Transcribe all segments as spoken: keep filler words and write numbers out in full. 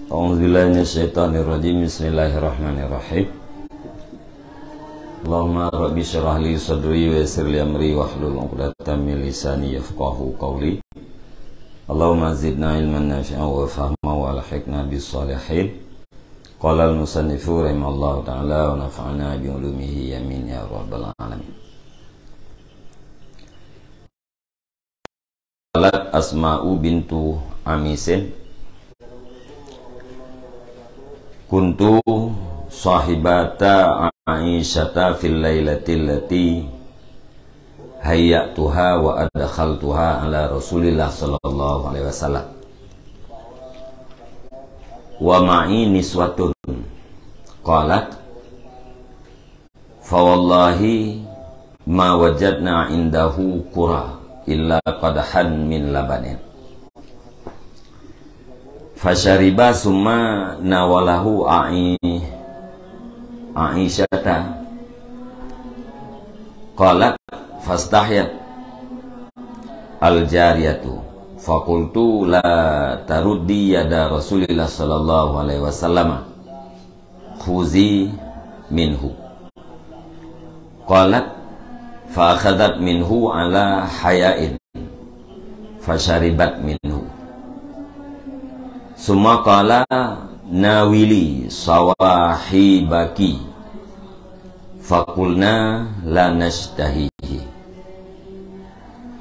A'udzubillahi minasyaitonirrajim. Bismillahirrahmanirrahim. Allahumma rabbi syrah li sadri wa yassir li amri wahlul 'uqdatam min lisani yafqahu qawli. Allahumma zidna ilman nafi'an wa fahma wa alhiqna bis salihin. Qala al-musannifu rahimallahu ta'ala wa nafa'ana bi ulumihi, amin ya rabbal alamin. Qalat Asma'u bintu Amisin, kuntu sahibata Aisyata fil lailatil lati hayya'tuha wa adkhaltuha ala Rasulillah sallallahu alaihi wasallam. Wa ma'i niswatun. Qalat, fa wallahi ma wajadna indahu qura illa qadhan min labanin. Fasyariba summa nawalahu Ai-, Aisyata. Qalat fastahyat al-jariyatu. Faqultu la taruddi yada Rasulillah sallallahu alaihi wasallam. Khuzi minhu. Qalat fa akhadhat minhu ala haya'in. Fasyaribat minhu. Summa qala nawili sawahibaki. Faqulna la nashtahihi.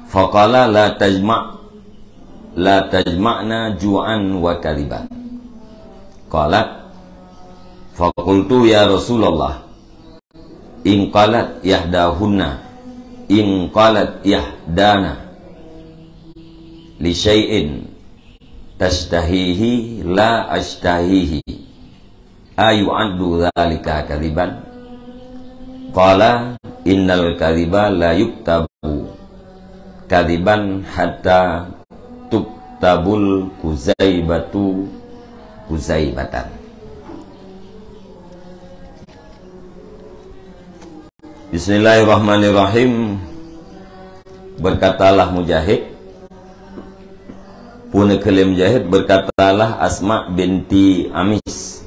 Faqala la tajma', la tajma'na ju'an wa kadhiban. Qalat, faqultu ya Rasulullah, in qalat ihdahunna, in qalat ihdana li syai'in tashtahihi la ashtahihi, ayu'addu dzalika kadziban? Qala, innal kadziba la yuktabu kadziban hatta tuktabul kuzaibatu kuzaibatan. Bismillahirrahmanirrahim. Berkatalah Mujahid, pun kheun lé Mujahid, berkatalah Asma binti Amis,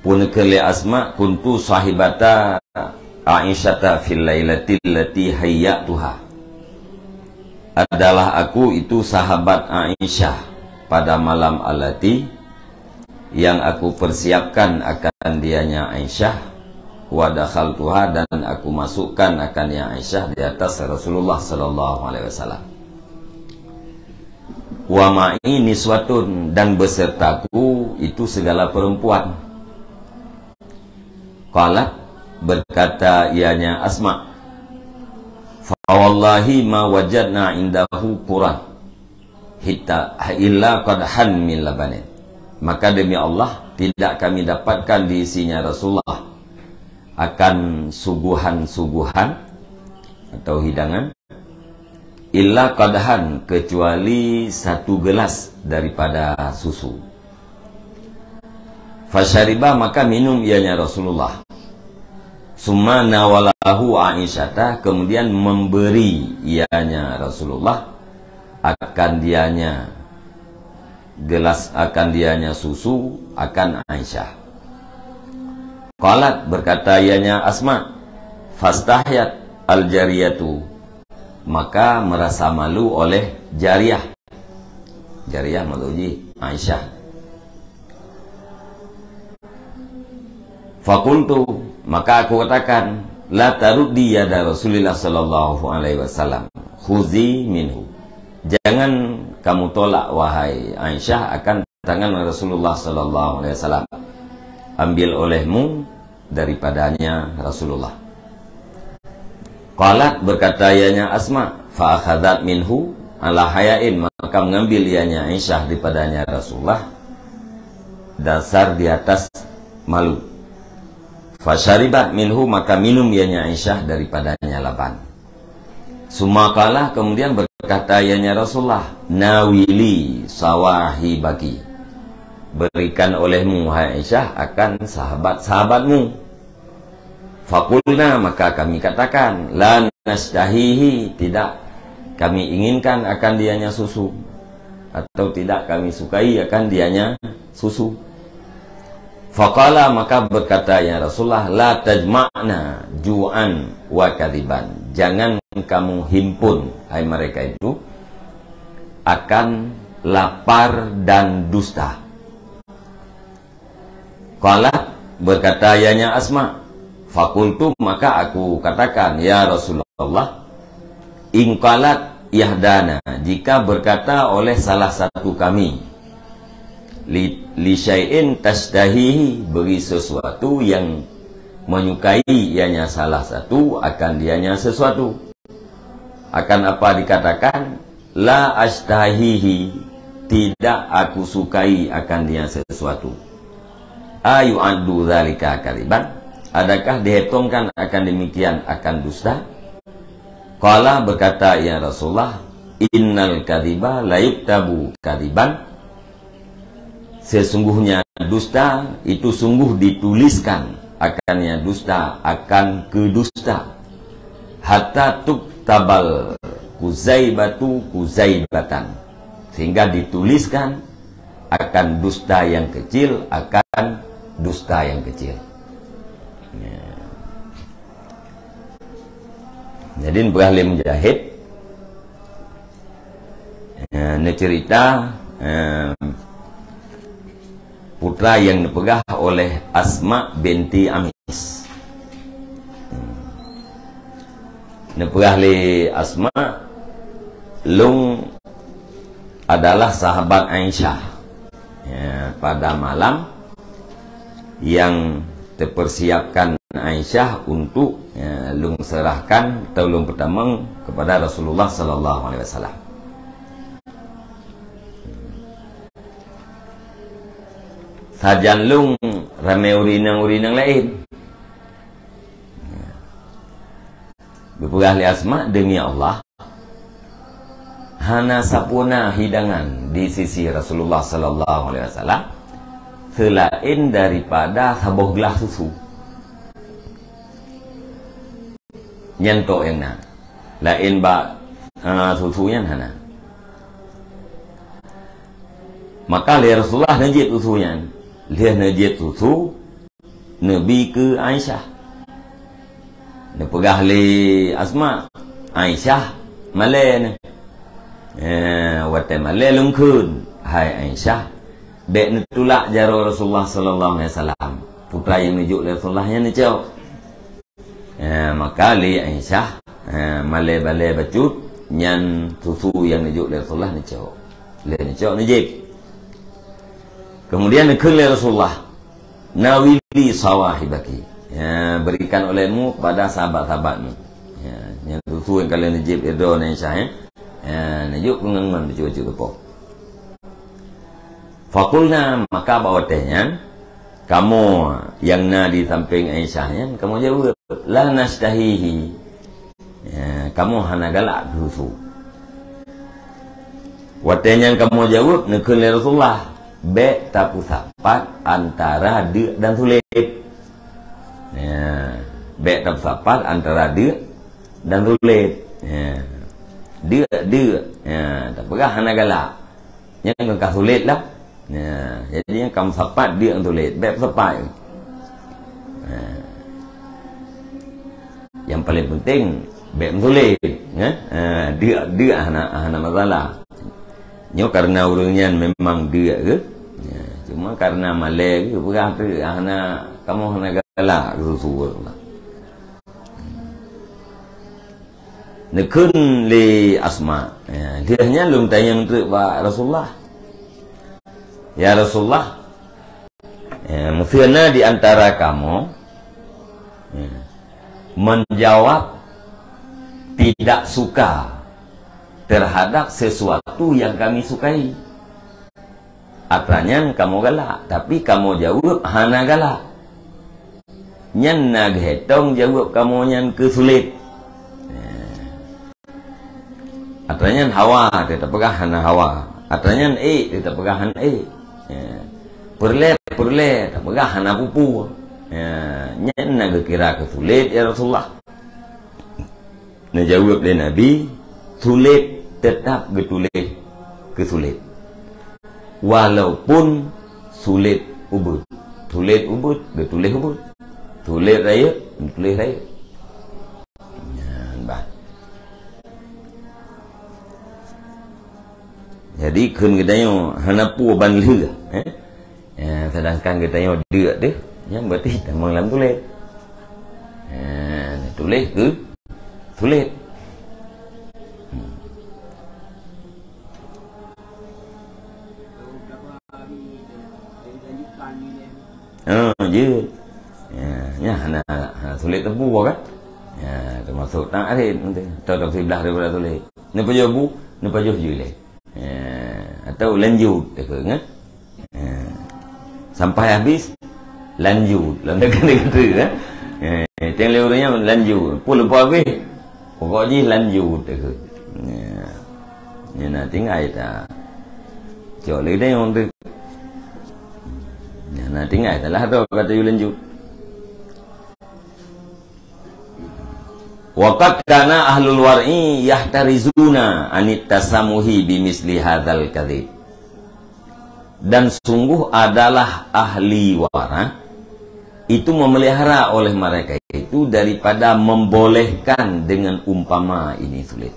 pun kheun lé Asma, kuntu sahibata Aisyata fil lailatil lati hayya'tuha. Adalah aku itu sahabat Aisyah pada malam allati yang aku persiapkan akan dianya Aisyah, wa dakhaltuha, dan aku masukkan akannya Aisyah di atas Rasulullah sallallahu alaihi wasallam. Wa ma'i niswatun, dan besertaku itu segala perempuan. Qalat, berkata ianya Asma, fa wallahi ma wajadna indahu quran hitta illa qadhan min labanin. Maka demi Allah, tidak kami dapatkan di isinya Rasulullah akan suguhan-suguhan atau hidangan, illa qadhan, kecuali satu gelas daripada susu. Fasyariba, maka minum ianya Rasulullah. Summa nawalahu Aisyata, kemudian memberi ianya Rasulullah akan dianya gelas, akan dianya susu, akan Aisyah. Qalat, berkata ianya Asma, fastahyat al-jariyatu, maka merasa malu oleh jariyah. Jariyah maksud jih Aisyah. Fakultu, maka aku katakan, la taruddi yada Rasulillah sallallahu alaihi wasallam, khuzi minhu. Jangan kamu tolak, wahai Aisyah, akan tangan Rasulullah sallallahu alaihi wasallam. Ambil olehmu daripadanya Rasulullah. Qalat, berkata ianya Asma, fa akhadhat minhu ala hayain, maka mengambil ianya Aisyah daripadanya Rasulullah dasar di atas malu. Fasyaribat minhu, maka minum ianya Aisyah daripadanya laban. Summa qala, kemudian berkata ianya Rasulullah, nawili sawahibaki, berikan olehmu, hai Aisyah, akan sahabat-sahabatmu. Fakulna, maka kami katakan, la nastahihi, tidak kami inginkan akan dianya susu. atau tidak kami sukai akan dianya susu. Faqala, maka berkata, ya Rasulullah, la tajma'na ju'an wa kadhiban. Jangan kamu himpun, hai mereka itu, akan lapar dan dusta. Qalat, berkata ianya Asma. Fakultu, maka aku katakan, ya Rasulullah, in qalat ihdana, jika berkata oleh salah satu kami, li, li syai'in tashtahihi, beri sesuatu yang menyukai ianya salah satu akan dianya sesuatu. Akan apa dikatakan, la ashtahihi, tidak aku sukai akan dia sesuatu. Ayu'addu dzalika kadziban? Adakah dihitungkan akan demikian akan dusta? Qala, berkata ia Rasulullah, innal kadziba la yuktabu kadziban. Sesungguhnya dusta itu sungguh dituliskan akannya dusta akan kedusta. Hatta tuktabal kuzaibatu kuzaibatan. Sehingga dituliskan akan dusta yang kecil akan dusta yang kecil. Ya. Jadi, neupeugah lé Mujahid, eh, neucerita, eh, putra yang neupeugah oleh Asma binti Umays. Hmm. Neupeugah lé Asma, lôn adalah sahabat Aisyah. Ya, pada malam yang dipersiapkan Aisyah untuk, ya, lôn serahkan atau lôn peutamong kepada Rasulullah sallallahu alaihi wasallam. Sajan lôn ramé ureueng inong-ureueng inong laén. Geupeugah lé Asma, demi Allah, hana sapeue na hidangan di sisi Rasulullah sallallahu alaihi wasallam selain daripada saboh glah susu. Nyan tok nyang na. Laén bak, ah, susu nyan hana. Maka lé Rasulullah neujép susu nyan. Lheueh neujép susu, neubi keu Aisyah. Neupeugah lé Asma, "Aisyah, malée nyoe." Eh, watée malée lôn kheun, "Hai Aisyah, bék neutulak jaroe Rasulullah sallallahu alaihi wasallam." Putra nyang neujok lé Rasulullah nyan neucok. Eh, maka lé Aisyah, eh, malée balée bacut, nyan susu nyang neujok lé Rasulullah neucok. Lé neucok neujép. Kemudian neukheun lé Rasulullah, "Nawili sawahibaki." Ya, berikan olehmu kepada sahabat-sahabatmu. Ya, nyan susu nyang ka lheueh neujép lé droeneuh Aisyah, ya. Ya, neujok keu ngon-ngon bacut-bacut keupoh. Fakulna, maka bak watée nyan, kamoe nyang na di sampéng Aisyah nyan, kamoe jaweueb, "La nashtahihi." Ya, kamoe hana galak keu susu. Watée nyan kamoe jaweueb, neukheun lé Rasulullah, "Bék tapeusapat antara deuk dan sulet." Ya, bék tapeusapat antara deuk dan sulet. Ya. Deuk, deuk. Ya, tapeugah hana galak. Nyan ka sulet lah. Ya, jadi nyan ka meusapat deuk ngon sulet. Bék peusapat. Ya. Nyang paléng penting, bék meusulet, ya. Ha, deuk, deuk hana, hana masalah. Nyoe karena ureuëng nyan memang deuk ke? Ya, cuma karena malée ke, peugah tu, hana, kamoe hana galak keu susu. Neukheun lé Asma, ya, lheueh nyan lôn tanyong treuk bak Rasulullah. Ya Rasulullah, ya, meuseu na di antara kamoe, ya, menjawab tidak suka terhadap sesuatu yang kami sukai. Atra nyan kamoe galak, tapi kamoe jaweueb hana galak. Nyan na geuhitong jaweueb kamoe nyan keu sulet. Ya. Atra nyan hawa, teuh tapeugah hana hawa. Atra nyan ék, teuh tapeugah hana ék. Ya. Peureulée, peureulée, tapeugah hana peue-peue. Ya, nyan na geukira keu sulet, ya Rasulullah. Neujaweueb lé Nabi, "Sulet, teutap geutuléh keu sulet." Walaupun sulet ubeuet. Sulet ubeuet, geutuléh ubeuet. Sulet rayeuk, geutuléh rayeuk. Nyan bah. Jadi, kheun geutanyoe hana peue ban lheueh, eh? Ya, sedangkan geutanyoe deuk deh, nyan berarti tamong lam tuléh. Ya, tuléh keu tuléh. Hmm. Ha, jeuet. Ya, nyan hana, hana sulet teupeu kan? Ya, teumasuk ta'rif nanti. Atau siblah daripada sulet. Neupajoh bu, neupajoh jeuet lé. Ya, atau lanjut, takheun, kan? Ya. Sampai habis, lanjut. Lam kata-kata, kan? Ya, teng lé ureueng nyan lanjut. Pun leupah habis, pokok jih lanjut, takheun. Ya. Nyan na tinggai ta. Cok lé deh orang tu. Nyan na tinggai ta lah tu kata you lanjut. Wa qad kana ahlul war'i yahtarizuna anit tasamuhi bimisli hadzal kadzib. Dan sungguh adalah ahli wara' itu memelihara oleh mereka itu daripada membolehkan dengan umpama ini sulet.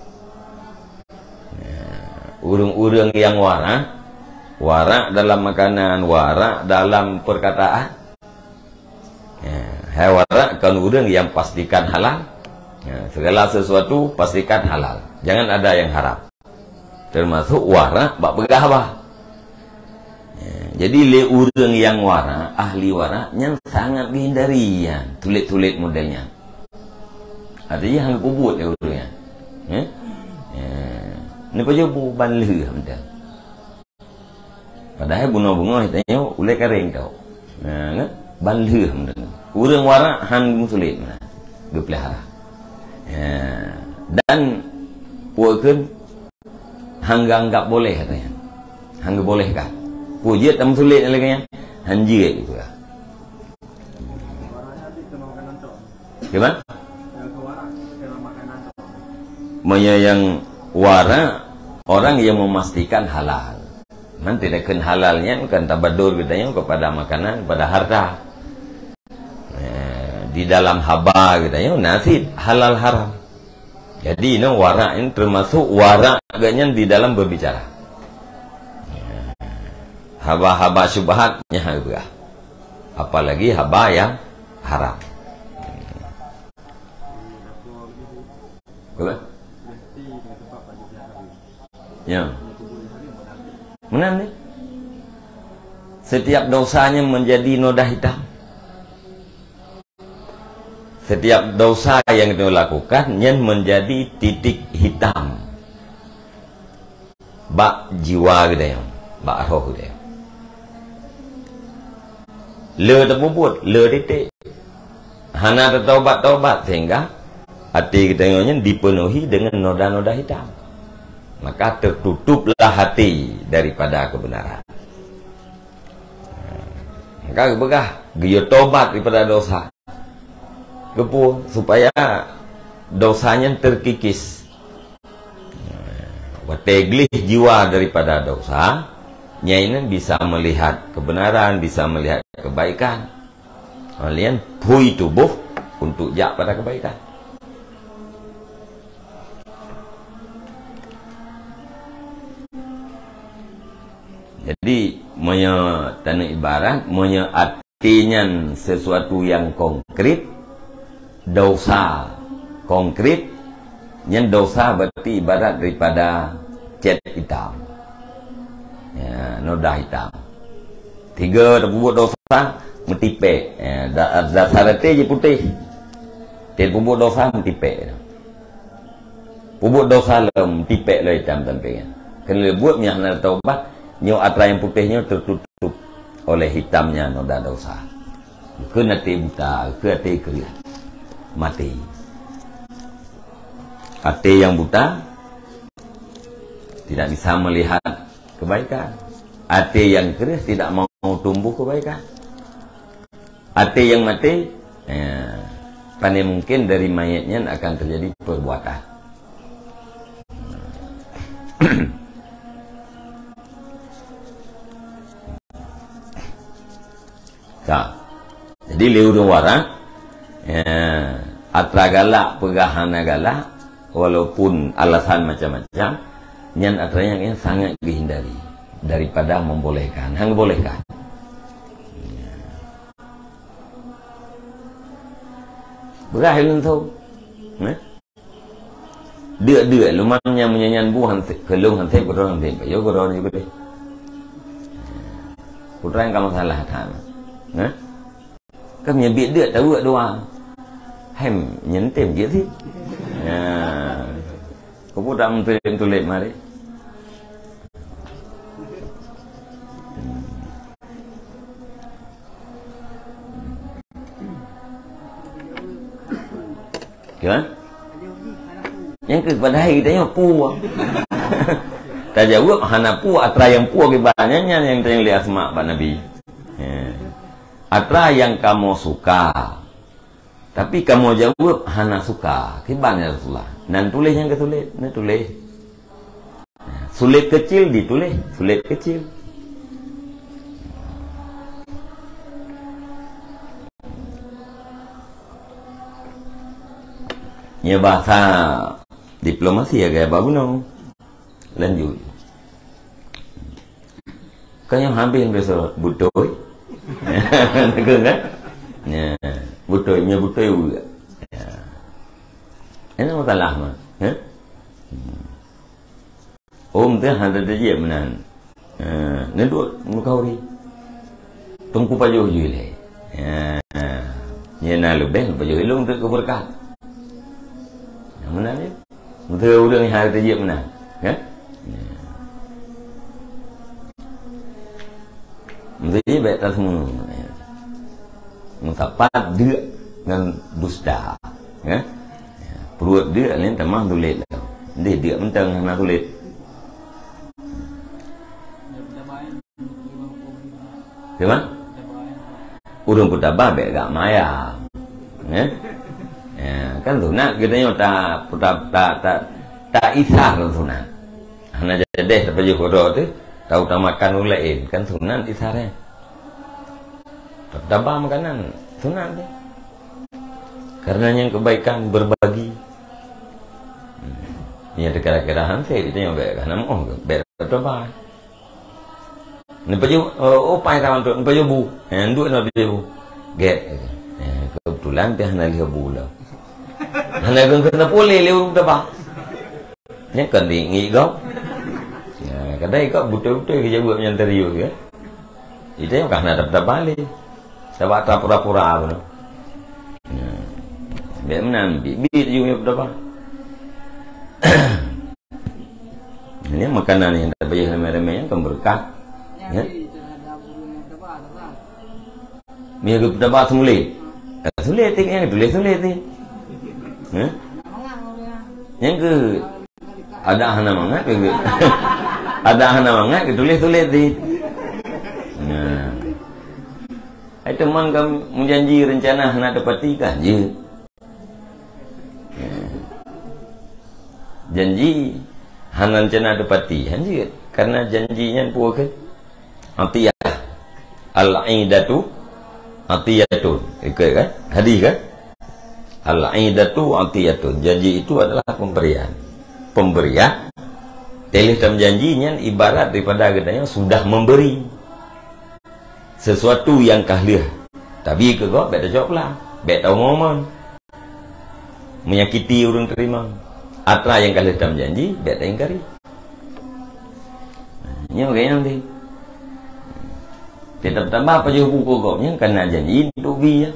Nah, ureueng-ureueng nyang wara', wara' dalam makanan, wara' dalam perkataan, ya, hai wara' kon ureueng nyang pastikan halal. Ya, segala sesuatu pastikan halal. Jangan ada yang haram. Termasuk wara' bak peugah haba. Ya, jadi lé ureueng nyang wara', ahli wara', nyan sangat geuhindari nyan, tulet-tulet model nyan. Artinya hana peubuet lé ureueng nyan. Ya? Ya. Neupajoh bu ban lheueh mantong. Padahai bunoe beungoh tanyoe ulée kareng tau. Nah, kan? Ban lheueh meunan. Ureueng wara' han meusulet meunan. Geupeulihara. Ya. Dan peue kheun han geuanggap boleh katanya. Han geubolehkan. Peue jeuet tameusulet lagée nyan? Han jeuet geupeugah. Gimana? Meunyoe nyang wara', orang yang memastikan halal. Nanti takheun halal nyan kan tabador geutanyoe kepada makanan, kepada harta. Eh, di dalam haba geutanyoe na cit halal haram. Jadi, nyoe wara' nyan termasuk wara' geuh nyan di dalam berbicara. Haba-haba syubhat nyan hana geupeugah. Apalagi haba nyang haram. Betul? Ya. Meunan deh. Setiap dosa nyan menjadi noda hitam. Setiap dosa yang kita lakukan nyan menjadi titik hitam bak jiwa geutanyoe, bak roh geutanyoe. Le tapeubuet, le titik. Hana tatobat-tobat sehingga até geutanyoe nyan dipenuhi dengan noda-noda hitam. Maka tertutuplah hati daripada kebenaran. Maka geupeugah, geuyue tobat daripada dosa. Geupeue supaya dosa nyan terkikis. Watée gleh jiwa daripada dosa, nyan bisa melihat kebenaran, bisa melihat kebaikan. Kemudian phui tuboh untuk jak pada kebaikan. Jadi, meunyoe tanyoe ibarat, meunyoe até nyan sesuatu yang konkret, dosa konkret, nyan dosa berarti ibarat daripada cat hitam. Ya, noda hitam. Tiga tapeubuet dosa, meutipék. Ya, da-, dasar até jih putéh. Tapeubuet dosa, meutipék. Peubuet dosa lom, tipék lom hitam sampéng nyan. Keuneuk buet meunyo hana taubat, nyoe atra nyang putéh nyoe teututup oleh hitamnya noda dosa. Keu até buta, keu até kreueh. Maté. Até nyang buta tidak bisa melihat kebaikan. Até nyang kreueh tidak mau tumbuh kebaikan. Até nyang maté, eh, pane mungkin dari mayét nyan akan terjadi perbuatan. Ka. Jadi lé ureuëng warak, ya, atra galak peugah hana galak, walaupun alasan macam-macam, nyan atra nyang sangat dihindari daripada membolehkan, hana bolehkan. Beurah ileueng tho. Nah. Deuk-deuk luman nyang meunyanyan bu han sép, keu lôn han sép, keudroe han sép, yo keudroe ni beudeh. Putra nyang ka masalah that. Nah. Kan nyan biet deuk taweuek dua. Hem nyen tem jeuet sit. Ya. Keupeue tak meutuléh-tuléh mari. Kan? Nyang keu padahai geutanyoe pue. Tajaweueb hana pue, atra nyang pue kiban nyan, nyan nyang tanyong lé Asma bak Nabi. Ya. Atra nyang kamoe suka. Tapi kamoe jaweueb hana suka. Kiban ya Rasulullah. Nan tuléh nyang keu sulet, na tuléh. Sulet kecil dituléh, sulet kecil. Nyoe bahasa diplomasi ya, gaya babunoe. Lanjut. Kan nyang habéh biasa butôi. Kan? Ya. Butôi, nyoe butôi uek. Ya. Ini masalah mah. Ya? Hmm. Oh, meuteun hana tajak meunan. Ha, neuduek meukauri. Teungku pajoh jih lé. Ha. Nyan na leubeh pajoh ilong tu keubeureukat. Nah, meunan je. Meuteun ureuëng hana tajak meunan. Kan? Ya. Meuteun je baik tak semua. Meusapat deuk ngon dusta. Ya. Pruet deuk laén tamah sulet lom. Ndeh deuk mantong hana sulet. Teuma? Ureuëng peutabah bék gak maya. Ya? Ya, kan sunat geutanyoe ta, ta, ta, ta, ta isar sunat. Hana jadeh tapajoh keudroe teuh, tautamakan ulée, kan sunat isar, ya. Tabah makanan, sunat teuh. Karena nyang kebaikan berbagi. Hmm. Nyang kira-kira han sép, geutanyoe bék hana meuoh, bék tabah. Neupajoh, oh, oh, pai tawan tu, neupajoh bu. Eh, nduek neupajoh bu. Gét. Eh, kebetulan pih hana lheueh bu lah. Hana geuh keuneuk puléh lé ureuëng tabah. Nyan kan diingat gob. Ya, kadang gob beutôi-beutôi keu jaweueb nyang serius, ya. Itu yang ka hana dapat balik. Sabab atra pura-pura pun. Ya. Biar meunan, bit-bit ju nyang tabah. Ini makanan yang tak payah ramai-ramai, yang kan berkah. Ya. Mie ke tabah semulit. Semulit tik, yang tulis semulit tik. Ha? Yang ke ada hana mangat ke? Ada hana mangat ke tulis-tulis di. Nah. Hai teman kamu menjanji rencana hana tepati kan je. Janji hana rencana tepati, hanjeuet. Karena janji nyan peue keuh? Atiyah. Al-'idatu atiyatun. Ikut kan? Hadis kan? Al-'idatu atiyatun. Janji itu adalah pemberian. Pemberian. Teuleh tam janji nyan ibarat daripada geutanyoe sudah memberi. Sesuatu yang kah lheueh tabi keu gob, bék tacok pula. Bék taumon-umon. Menyakiti ureuëng teurimong. Atra nyang ka lheueh tam janji, bék taingkari. Nyoe gaya nanti. Tetap tambah pajoh bu keu gob nyan, karena janji untuk bi, ya.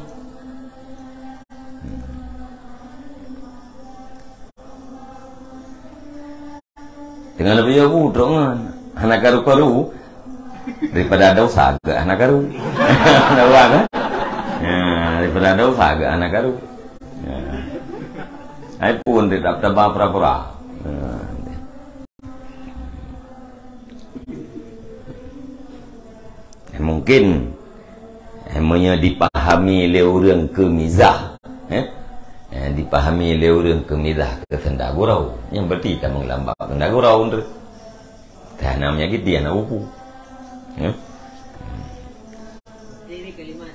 Dengan lebih jauh bu, trok ngon. Hana karu-karu. Daripada ada usaha ke hana karu. Ada uang kan? Ya, daripada ada usaha ke hana karu. Ya. Hai pun tidak tabah pura-pura. Ya. Mungkin, eh, meunyoe dipahami lé ureuëng keu mizah, eh, eh, dipahami lé ureuëng keu mizah keu seunda gurau, nyan berarti tamong lambak seunda gurau tu. Hana menyakiti, hana upu. Eh? Ini kalimat.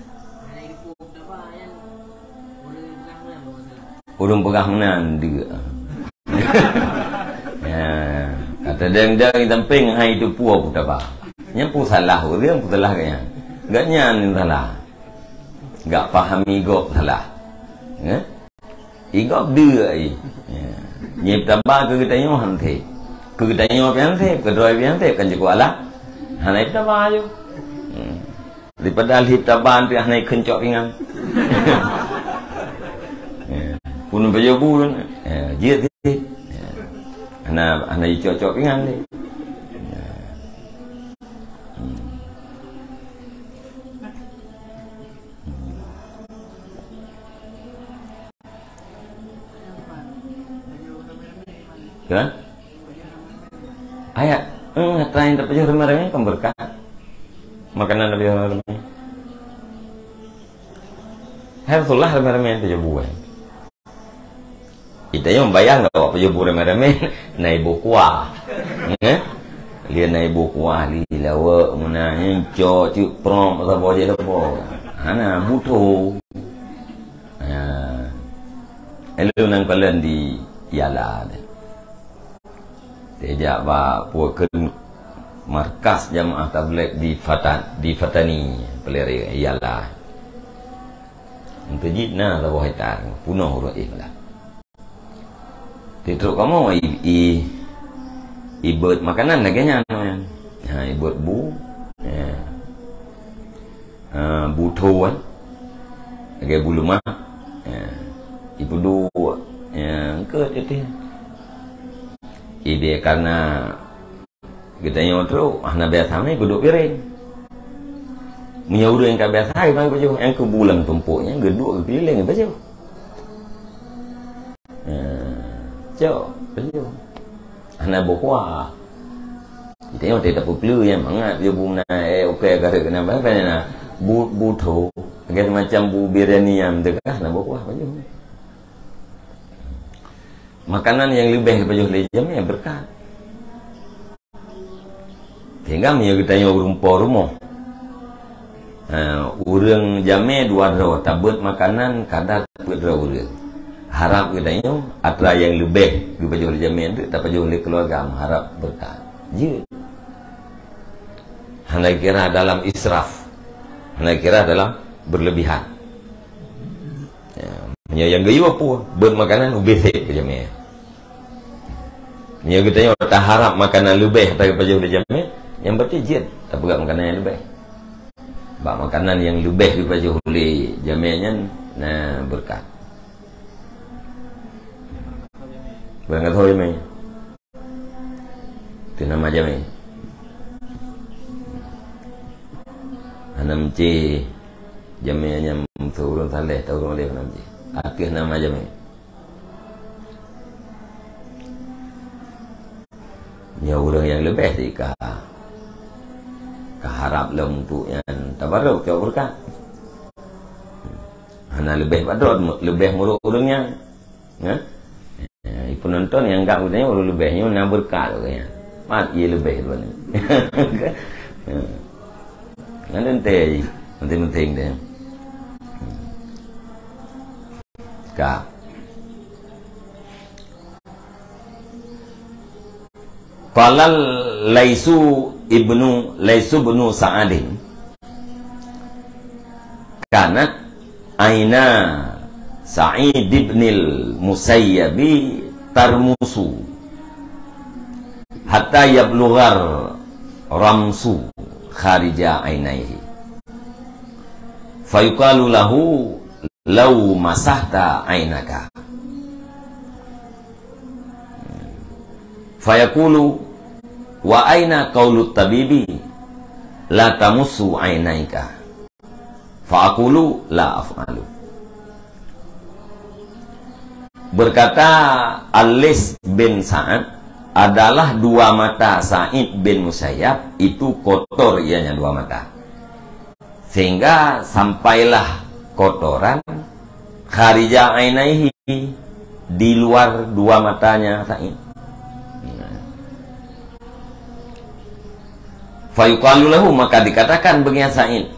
Ureuëng peugah meunan deuk. Ya, kata dang-dang di sampéng hai teupue peue taba. Nyan peue salah ureuëng, peue salah gobnyan. Gobnyan nyang salah. Gak pahami gob salah. Ya? Igob deuk ai. Ya. Nyang peutaba keu geutanyoe han sép. Keu geutanyoe pih han sép, keu droe pih han sép, kan jeuet keu Allah. Hana peutaba aju. Hmm. Daripada lheueh taban pih hana ikheun cok pingan. Ya. Pun pajoh bu, ya, jeuet sih. Ya. Hana, hana icok-cok pingan deh. Ya. Hmm. Hmm. Kan? Ayat, eh, atra nyang tapajoh ramé-ramé kan beureukat. Makanan tapajoh ramé-ramé. Hai Rasulullah ramé-ramé tapajoh buah. Kita nyang bayang awak pajoh buah ramé-ramé, na iboh kuah. Eh? Lian na iboh kuah, li lawak, meunan, cok, cuk, prong, saboh je saboh. Hana, butho. Ha. Lalu nang kalon di Yala. Tejak bak pukeun markas jamaah tabligh di Fatan, di Fatani, Peulere, Yala. Untuk jih na saboh hektar, punoh ureuëng eh malah. Titrok kamoe i, i, ibeuet makanan lagée nyan. Ha, ibeuet bu. Ya. Ha, bu thon. Lagée bu leumah. Ya. Ipeuduek. Ya, engkeuet teuh. Ideh karena geutanyoe trok, hana biasa mé geuduek piring. Meunyoe ureuëng ka biasa, memang pajoh, nyang keu bu lam tumpok nyan geuduek geukeulileng pajoh. Ha, cok, pajoh. Hana boh kuah. Geutanyoe teuh tapeukleu nyang mangat pajoh bu meunan, eh, ukai kareuek keunan, bah, bah, na bu, bu tho. Lagée macam bu biryani nyang teuka, hana boh kuah pajoh. Makanan nyang leubeh geupajoh lé jamé beureukat. Sehingga meunyoe geutanyoe ureuëng po rumoh, ha, ureuëng jamé dua droe, tabeuet makanan kada peuet droe ureuëng. Harab geutanyoe atra nyang leubeh geupajoh lé jamé nyan tapajoh lé keuluwarga meuharab beureukat. Jeuet. Hana kira dalam israf. Hana kira dalam berlebihan. Ya, meunyoe nyang geuyue peue, beuet makanan ubé sép keu jamé. Meunyoe geutanyoe taharab makanan leubeh daripada pajoh lé jamé, nyan berarti jeuet tapeugah makanan nyang leubeh. Bak makanan nyang leubeh daripada pajoh lé jamé nyan na beureukat. Barangkasoe jamé. Teuh nama jamé. Hana meucé jamé nyang meusureueng saleh, tau ureuëng lé hana meucé. Ateueh nama jamé. Nyoe ureuëng nyang leubeh sika. Ka harab lom untuk nyan tabarok cok beureukat. Hana leubeh bak droe, leubeh meurok ureuëng nyan. Nyan? Ya, penonton nyang anggap geutanyoe ureuëng leubeh nyoe na beureukat geuh nyan. Mat ie leubeh tu ni. Nyan teuntèe jih, penting-penting deh. Ka. Qala Laisu ibnu, Laisu ibnu Sa'adin, kanat aina Sa'id ibnil Musayyabi tarmusu hatta yablughar ramsu kharija ainaihi. Fayuqalu lahu, "Lau masahta ainaka." Fayaqulu, "Wa aina qaulut tabibi, la tamussu ainaika?" Fa aqulu, "La af'alu." Berkata Al-Laits bin Sa'ad, adalah dua mata Sa'id bin Musayyab itu kotor ianya dua mata. Sehingga sampailah kotoran kharija ainaihi, di luar dua matanya Sa'id. Fayuqalu lahu, maka dikatakan bagi Sa'id,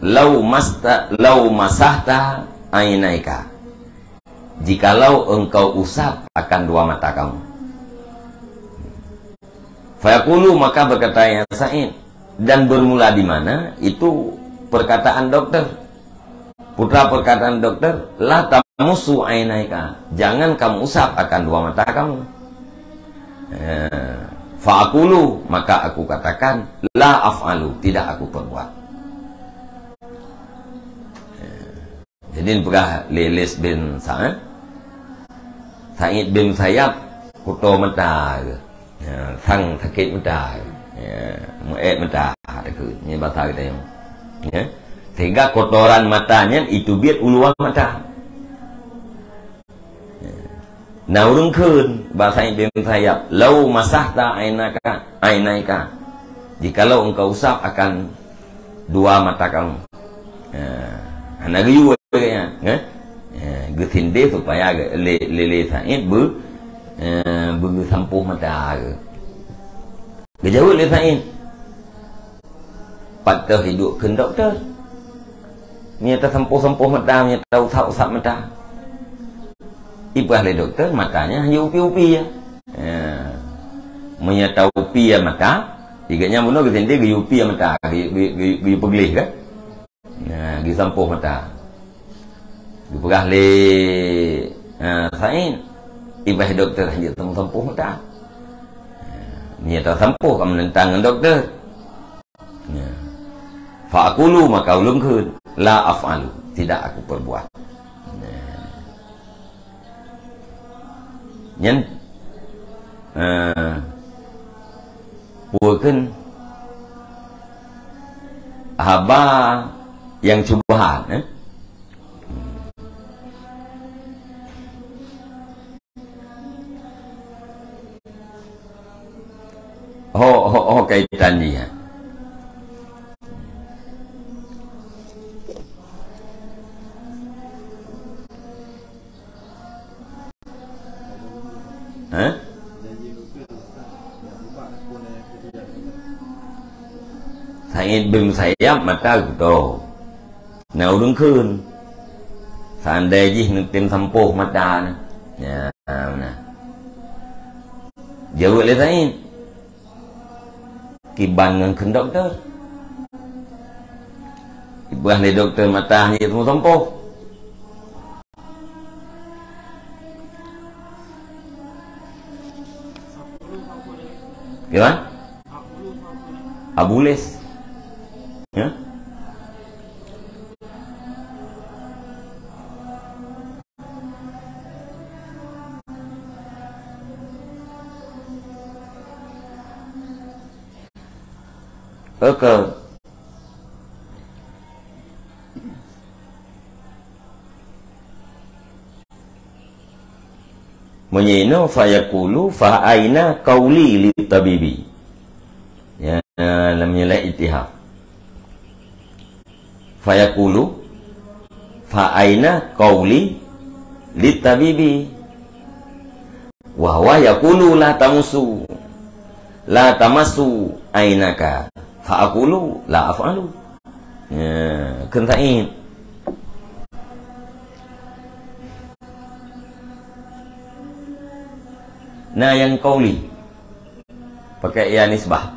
"Lau masta-, lau masahta ainaika." jikalau engkau usap akan dua mata kamu. Fayaqulu, maka berkata Yahya Sa'id, dan bermula di mana? Itu perkataan dokter. Putra perkataan dokter, "La tamassu ainaika." Jangan kamu usap akan dua mata kamu. Eh, fa'aqulu, maka aku katakan, "La af'alu," tidak aku perbuat. Eh, jadi peugah lé Lais bin Sa'ad, Sa'id bin Musayyab kuto mata ke. Ya, sang sakét mata. Ya, meuék mata takheun. Nyan basa geutanyoe. Ya. Sehingga kotoran mata nyan itu biet u luwa mata. Ya. Na ureuëng kheun, basa Ibn Sayyab, "Lau masahta ainaka, ainaika." Jikalau engkau usap akan dua mata kamu. Ha, hana geuyue lagée nyan, eh? Ha, geusindeh supaya ge-, lé, lé, lé Said beu, eh, beugeusampôh mata geuh. Geujaweueb lé Said, "Pat teuh iduek kheun dokto. Meunyo tasampôh-sampôh mata, meunyo tausap-usap mata." Ipeugah lé dokto, mata nyan hana upi-upi ya. Ya. Meunyo taupi ya mata, igat nyan bunoe geusindeh geuyue upi ya mata, geu-, geu-, geu-, geuyue peugleh kan? Nah, geusampôh mata. Geupeugah lé, ha, Said, ipeugah dokto hana sampôh-sampôh mata. Ha, meunyo tasampôh ka meunentang ngon dokto. Ya. Fa aqulu, maka ulôn kheun, "La af'alu," tidak aku perbuat. Ya. Nyan, eh, peue kheun haba nyang syubhat, eh? Ho, ho, ho kaitan jih, ha. Hah? Said bin Musayyab mata geutanyoe. Na ureuëng kheun, seandai jih neutem sampôh mata na. Ya, na. Jaweueb lé Said. Kiban ngon kheun dokto. Ipeugah lé dokto mata hana teuma sampôh. Gimana? Abu Les. Ya? Oke. Meunyoe inoe, fayaqulu, "Fa aina qauli li tabibi?" Ya, lam yalai itihad. Fayaqulu, "Fa aina qauli li tabibi?" Wa huwa yaqulu, "La tamassu, la tamassu ainaka." Fa aqulu, "La af'alu." Ya, kheun Said. Na nyang qauli. Pakai ya nisbah.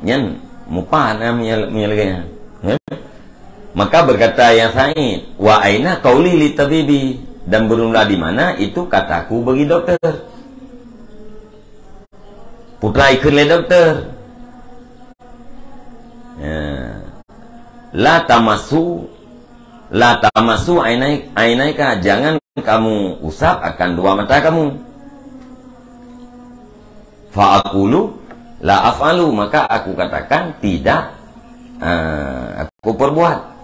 Nyan mupat na meunyo-, meunyo lagée nyan. Ya? Maka berkata Yahya Said, "Wa aina qauli li tabibi?" Dan bermula di mana itu kataku bagi dokter. Putra ikheun lé dokter. Ya. "La tamassu, la tamassu ainai-, ainaika," jangan kamu usap akan dua mata kamu. Fa aqulu, "La af'alu," maka aku katakan, "Tidak, eh, aku perbuat."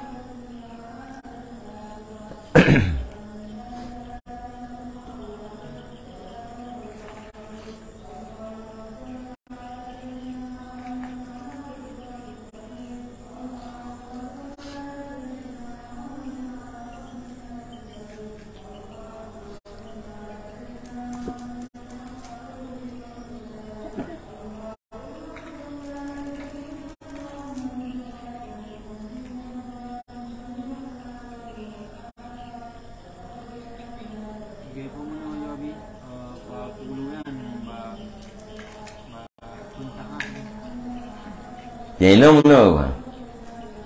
Jadi, nyoe meunoe,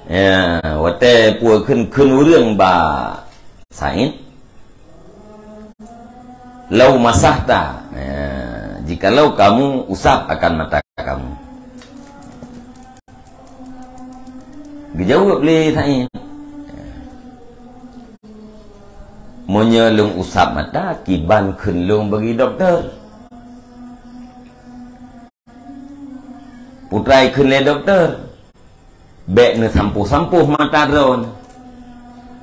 ya, watée peue kheun, kheun ureuëng bak Said, "Lau masahta, ya, jikalau kamu usap akan mata kamu." Geujaweueb lé Said, "Meunyoe lôn usap mata, kiban kheun lôn bagi dokto." Putra ikheun lé dokto, "Bék neusampôh-sampôh mata droeneuh."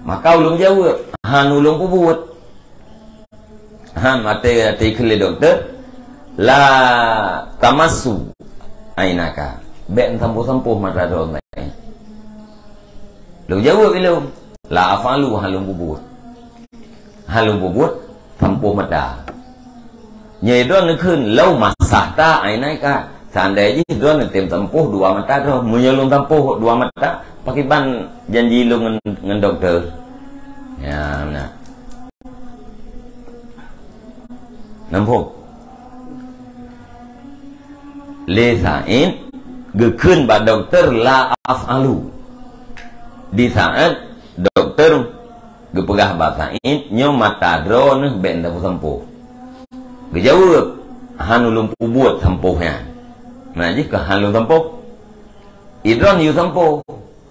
Maka ulôn jaweueb, "Han ulôn peubuet." Han, watée, watée ikheun lé dokto, "La tamassu ainaka." Bék neusampôh-sampôh mata droeneuh. Lôn jaweueb ilôn, "La af'alu," han lôn peubuet. Han lôn peubuet, sampôh mata. Nyoe droeneuh kheun, "Lau masahta ainaika." Seandai jih droeneuh tem sampôh dua mata droeneuh. Meunyoe lôn sampôh dua mata, pakriban janji lôn ngon, ngon dokto? Ya, na. Nampak? Lé Said geukheun bak dokto, "La af'alu." Di saat dokto geupeugah bak Said, "Nyoe mata droeneuh bék neusampôh." Geujaweueb, "Han ulôn peubuet sampôh nyan." Meunan jih keu han lôn sampôh. Idroeneuh yue sampôh.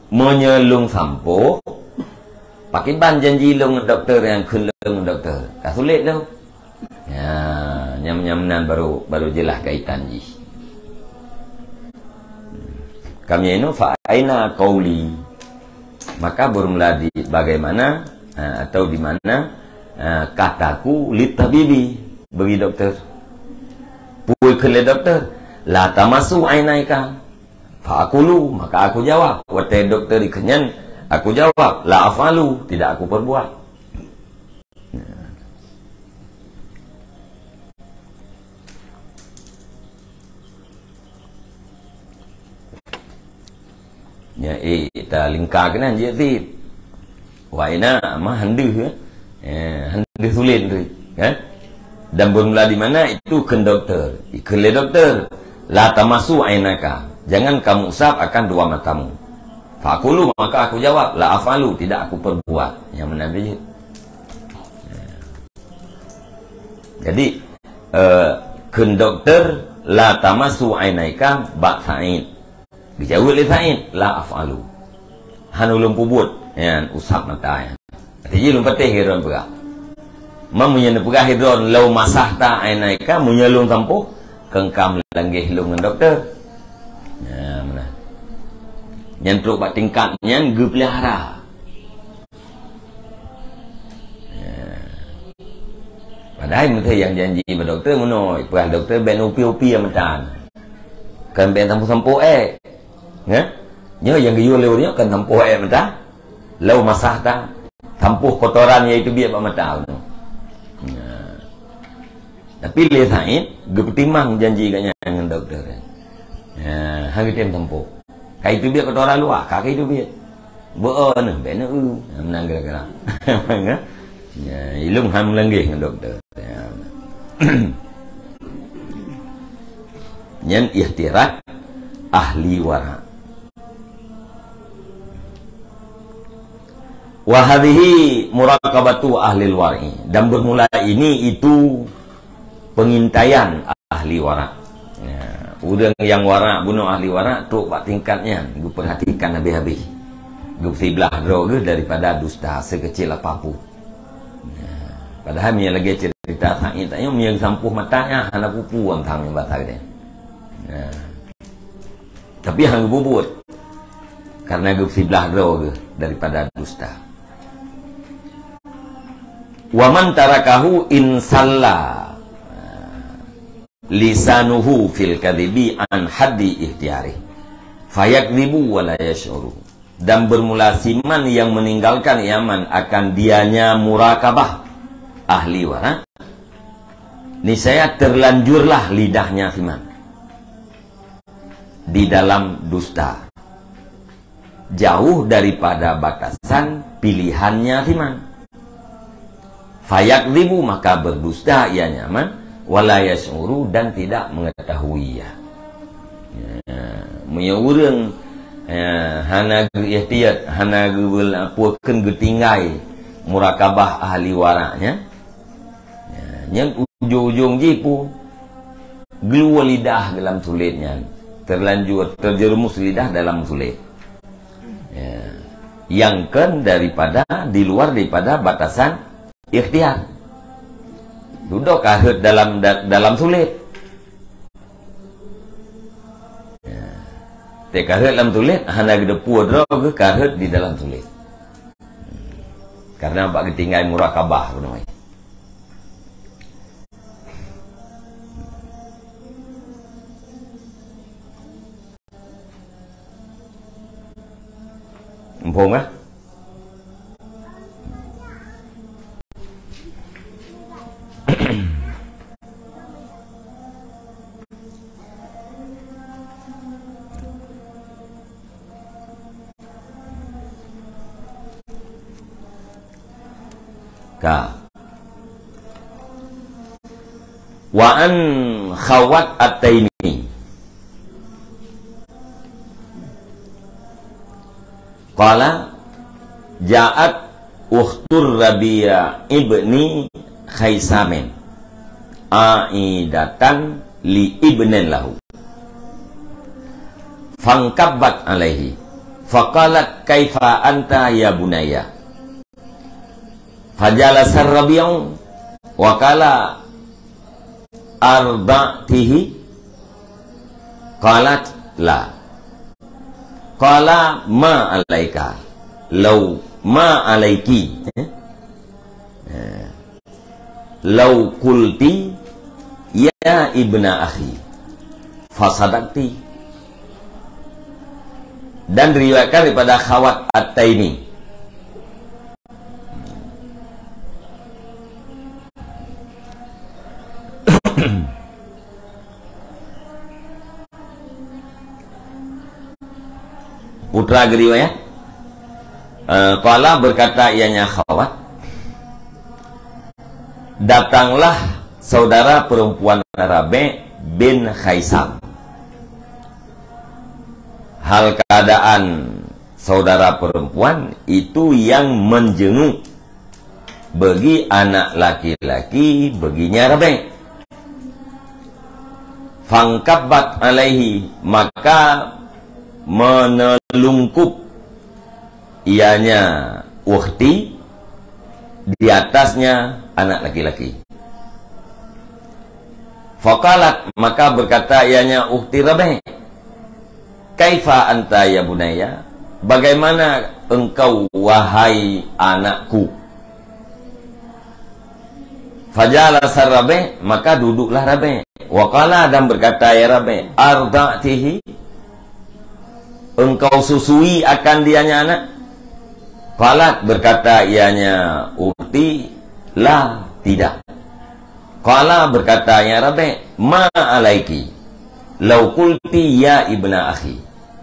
Meunyoe lôn sampôh, pakriban janji lôn ngon dokto nyang kheun lôn ngon dokto? Ka sulet lom. Ya, nyam-nyam nan baru, baru jeulaih kaitan jih. Ka meunyoe, "Fa aina qauli?" Maka beureumeula di bagaimana, ha, atau di mana, ha, kataku li tabibi, bagi dokto. Peue kheun lé dokto, "La tamassu ainaika." Fa aqulu, maka aku jawab. Watée dokto ikheun nyan, aku jawab, "La af'alu," tidak aku perbuat. Ya, eh, ta lingka keunan jeuet cit. Wah, inan mah han deuh, eh. Eh, han deuh sulet tu, kan? Dan bermula di mana itu kheun dokto. Ikheun lé dokto, "La tamassu ainaka." Jangan kamu usap akan dua matamu. Fa aqulu, maka aku jawab, "La af'alu," tidak aku perbuat. Nyang meunan tu jeuet. Jadi, eh, kheun dokto, "La tamassu ainaika," bak Said. Geujaweueb lé Said, "La af'alu." Han ulôn peubuet, nyan, usap mata nyan. Arti jih lôn patéh keu droen peugah. Ma meunyoe neupeugah keu droen, "Lau masahta ainaika," meunyoe lôn sampôh, keu ka meulanggeh lôn ngon dokto. Nah, meunan. Nyan trok bak tingkat nyan geupeulihara. Ya. Padahai meuteumé nyang janji bak dokto meunoe, peugah dokto bék neupi-upi mata. Kan bék sampôh-sampôh ék. Ya? Nyoe nyang geuyue lé ureueng nyoe kan sampôh ék mata. Lau masahta, sampôh kotoran nyang teubiet bak mata nyoe. Ya. Tapi lé Said geupeutimang janji gobnyan ngon dokto. Ya, han geutem sampôh. Ka iteubiet kotoran luwa, ka, ka iteubiet. Beu-o neuh, bék neu-eu. Nah, meunan gara-gara. Ya, ilôn han meulanggeh ngon dokto. Ya. Nyan ikhtirat ahli wara. Wa hadhihi muraqabatu ahlil wara'i. Dan bermula ini itu pengintaian ahli wara. Ya, ureueng nyang wara, bunoe ahli wara, trok bak tingkat nyan, geupeurhatikan habéh-habéh. Geusiblah droe geuh daripada dusta sekecil apapun. Ya, padahai meunyoe lagée cerita Said tanyoe, meunyoe geusampôh mata nyan, hana peue-peue nyang basa geude. Ya. Tapi han geububuet, karena geusiblah droe geuh daripada dusta. Wa man tarakahu in salla lisanuhu fil kadhibi an haddi ihtiyarih, fayakdhibu wa la yash'uru. Dan bermula siman yang meninggalkan iaman akan dianya murakabah ahli wara, niscaya terlanjurlah lidahnya siman di dalam dusta, jauh daripada batasan pilihannya siman. Fayakdhibu, maka berdusta ia nyaman, wala yash'uru, dan tidak mengetahui ia. Ya, meunyoe ureueng Ya, hana geu-ihtiyat, hana geu-, peue kheun geutinggai murakabah ahli warak nyan. Ya, nyan ujong-ujong jih peue geuluwa lidah dalam sulet nyan. Terlanjur terjerumus lidah dalam sulet. Ya. Nyang kheun daripada, di luar daripada batasan ikhtiar. Dudoe ka rhot dalam, da-, dalam sulet. Ya. Teuka rhot lam sulet, hana geuteupue droe geuh ka rhot di dalam sulet. Karena bak geutinggai murakabah, bunoe. Muphom, kan? Ka. Wa an Khawwat At-Taimi. Qala, ja'at ukhtur Rabi' ibni Khaisamin, aidatan li ibnin lahu. Fankabbat alaihi. Faqalat, "Kaifa anta ya bunayya?" Fajalasa Rabi'u wa qala, "Arda'tihi?" Qalat, "La." Qala, "Ma alaika? Lau ma alaiki?" Eh? Eh. "Lau qulti ya ibna akhi, fasadaqti." Dan diriwayatkan daripada Khawwat At-Taimi. Putra geuriwayat, eh, qala, berkata ianya Khawwat, "Datanglah saudara perempuan Rabi' bin Khaisam." Hal keadaan saudara perempuan itu yang menjenguk bagi anak laki-laki baginya Rabi'. Fangkabbat alaihi, maka menelungkup ianya ukhti di atasnya anak laki-laki. Faqalat, maka berkata ianya ukhti Rabi', "Kaifa anta ya bunayya? Bagaimana engkau, wahai anakku?" Fajalasa Rabi', maka duduklah Rabi'. Wa qala, dan berkata ia Rabi', "Arda'tihi? Engkau susui akan dianya anak?" Qalat, berkata ianya ukhti, "La, tidak." Qala, berkata ianya Rabi', "Ma alaiki lau qulti ya ibna akhi?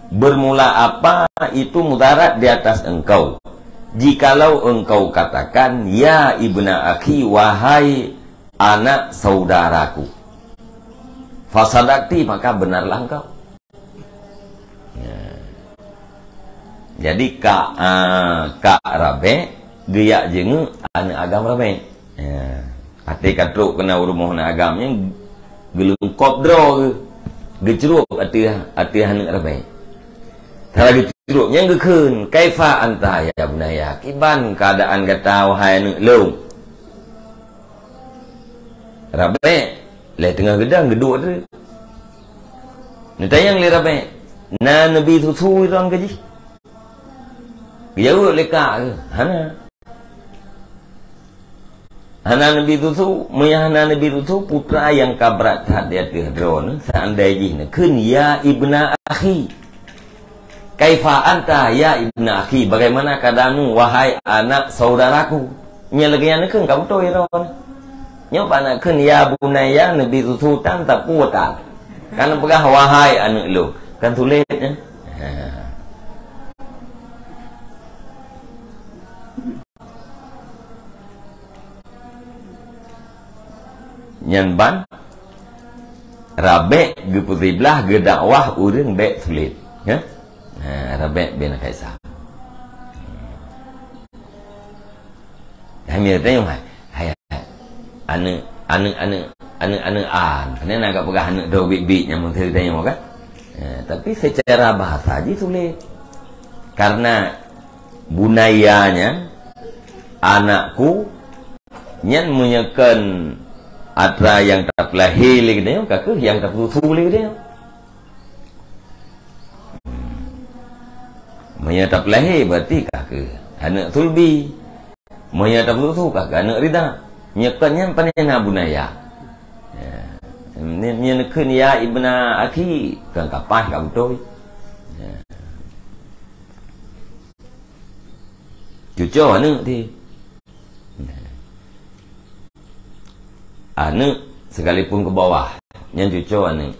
Bermula apa itu mudarat di atas engkau, jikalau engkau katakan, 'Ya ibna akhi, wahai anak saudaraku'? Fasadaqti, maka benarlah engkau." Ya. Jadi, kak, ah, kak Rabi' geujak jenguk aneuk agam Rabi'. Ya. Até ka trok keunan u rumoh aneuk agam nyan, geuleungkop droe geuh, geucrok ateueh, ateueh aneuk Rabi'. Tara geucrok nyan geukheun, "Kaifa anta ya bunayya? Kiban keuadaan gata, wahai aneuk lôn?" Rabi' lé teungoh geudong geuduek treuk. Neutanyong lé Rabi', "Na neubi susu droe keu jih?" Geujaweueb lé kak geuh, "Hana." Hana neubi susu, meunyo hana neubi susu, putra nyang ka brat that di ateueh droeneuh, seandai jih neukheun, "Ya ibna akhi." "Kaifa anta ya ibna akhi? Bagaimana keadaanmu, wahai anak saudaraku?" Nyan lagèe nyan neukheun ka beutôi droeneuh. Nyoe bak neukheun, "Ya bunayya," neubi susu tan, tapue tan. Kan peugah, "Wahai aneuk lôn." Kan tuléh nyan. Ha. Nyan ban, Rabi' geupeusiblah geudakwah ureueng bèk sulet. Ya? Ha, Rabi' bin Khaisam. Hai, mira tanyong, hai. Hai, hai. Aneuk, aneuk, aneuk, aneuk, aneuk an. Kan na ka peugah aneuk droe biet-biet nyang meuteuntèe nyoe kan? Eh, tapi secara bahasa jih sulet. Karena bunayya nyan, anakku, nyan meunyoe kon atra nyang tapeulahé lé geutanyoe, ka kheueh nyang tapeususu lé geutanyoe. Meunyoe tapeulahé, berarti ka kheueh aneuk sulbi. Meunyoe tapeususu, ka kheueh aneuk ridha. Nyoe kon nyan pane na bunayya. Ya. Nyoe, nyoe neukheun ya ibna akhi, kon kapaih ka beutôi. Ya. Cuco aneuk ti. Aneuk sekalipun keu bawah, nyan cuco aneuk.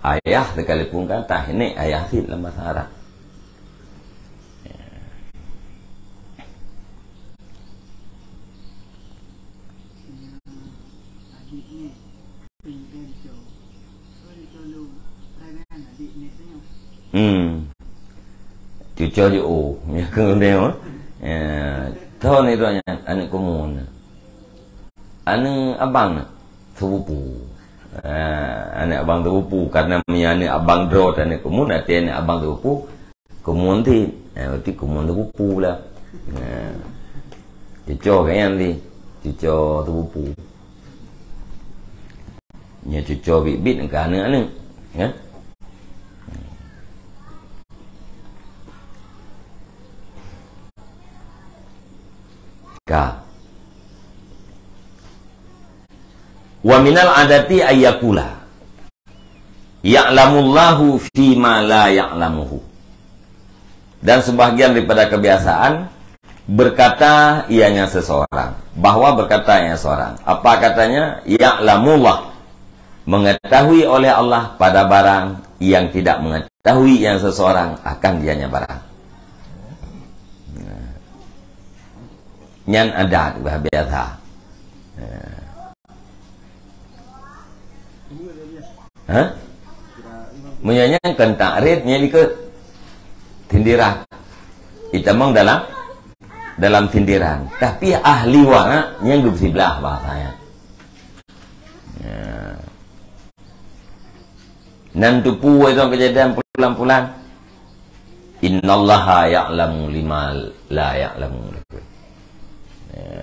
Ayah sekalipun keu atah, nyan ayah cit lam bahasa Arab. Hmm. Cuco jiôh, nyan keuh lôn deungoe. Ya, thon itu nyan, aneuk keumuen. Aneuk abang na, sepupu. Ha, aneuk abang sepupu. Karena meunyoe aneuk abang droe, aneuk keumuen, arti aneuk abang sepupu. Keumuen ti, ha, berarti keumuen sepupu lah. Ha. Cuco kan nyan ti, cuco sepupu. Nyoe cuco biet-biet ka aneuk-aneuk, ya. Ka. Wa minal adati ayyakula, "Ya'lamullahu fima la ya'lamuhu." Dan sebahagian daripada kebiasaan, berkata ianya seseorang, bahwa berkata ianya seorang. Apa katanya? "Ya'lamullah." Mengetahui oleh Allah pada barang yang tidak mengetahui yang seseorang akan dianya barang. Nah. Nyan adat bah biasa. Nah. Ha? Meunyoe nyan kon takrif, nyan dikeue sindiran. Itamong dalam, dalam sindiran. Tapi ahli wara' nyan geupeusiblah bahasanya. Ya. Nan teupeue itu kejadian pulan-pulan. "Innallaha ya'lamu lima la ya'lamu." Ya.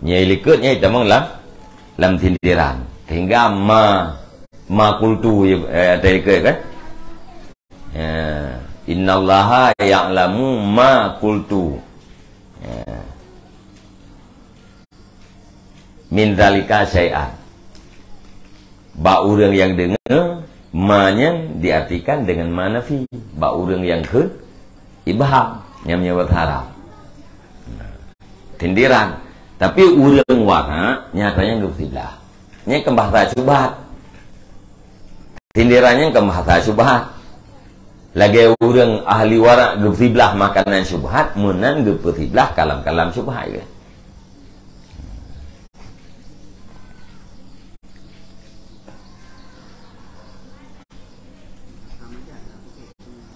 Nyan likot nyan itamong lam, lam sindiran. Sehingga ma, ma qultu, eh, tadi likot kan? Ya. "Innallaha ya'lamu ma qultu." Ya. "Min zalika syai'an." Bak ureuëng nyang deungoe, ma nyan diartikan dengan ma nafi. Bak ureuëng nyang kheun, ibham, nyang meunyoe bahasa Arab. Sindiran. Tapi ureuëng wara' nyata nyan geupeusiblah. Nyan kon bahasa syubhat. Sindiran nyan kon bahasa syubhat. Lagée ureuëng ahli wara' geupeusiblah makanan syubhat, meunan geupeusiblah kalam-kalam syubhat.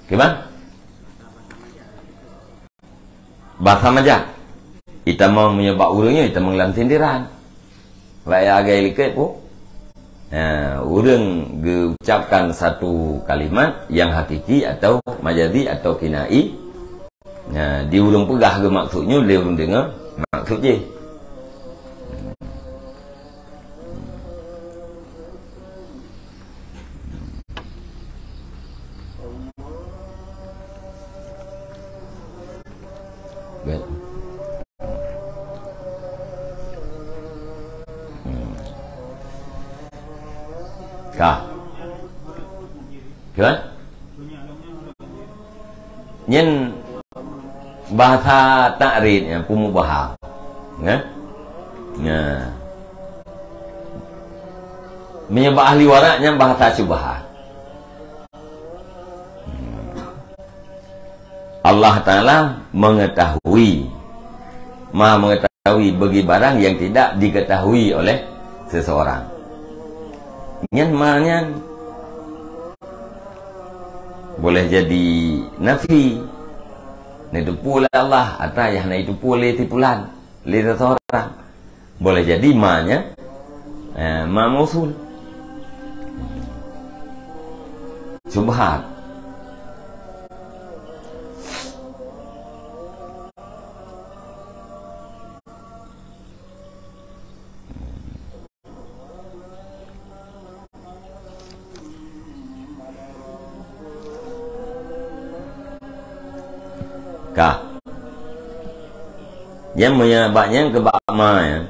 Kiban? Bahasa majaz. Itamong meunyoe bak ureuëng nyoe, itamong lam sindiran. Bak nyang agée likot pu. Ha, ureuëng geucapkan satu kalimat yang hakiki atau majazi atau kinai. Ha, di ureuëng peugah geumaksud nyoe, lé ureuëng deungoe maksud jih. Baik. Hmm. Ka. Ka? Nyan bahasa takrif nyan, peumubaha. Nah? Nah. Meunyoe bak ahli wara' nyan bahasa syubhat. Allah Ta'ala mengetahui, Maha Mengetahui bagi barang yang tidak diketahui oleh seseorang. Nyan ma nyan Boleh jadi nafi. Neuteupeue lé Allah, ata nyang hana jiteupeue lé si pulan, lé siseurang. Boleh jadi ma nyan, eh, ma mausul. Syubhat. Ka. Nyan meunyoe bak nyan keu bak ma nyan.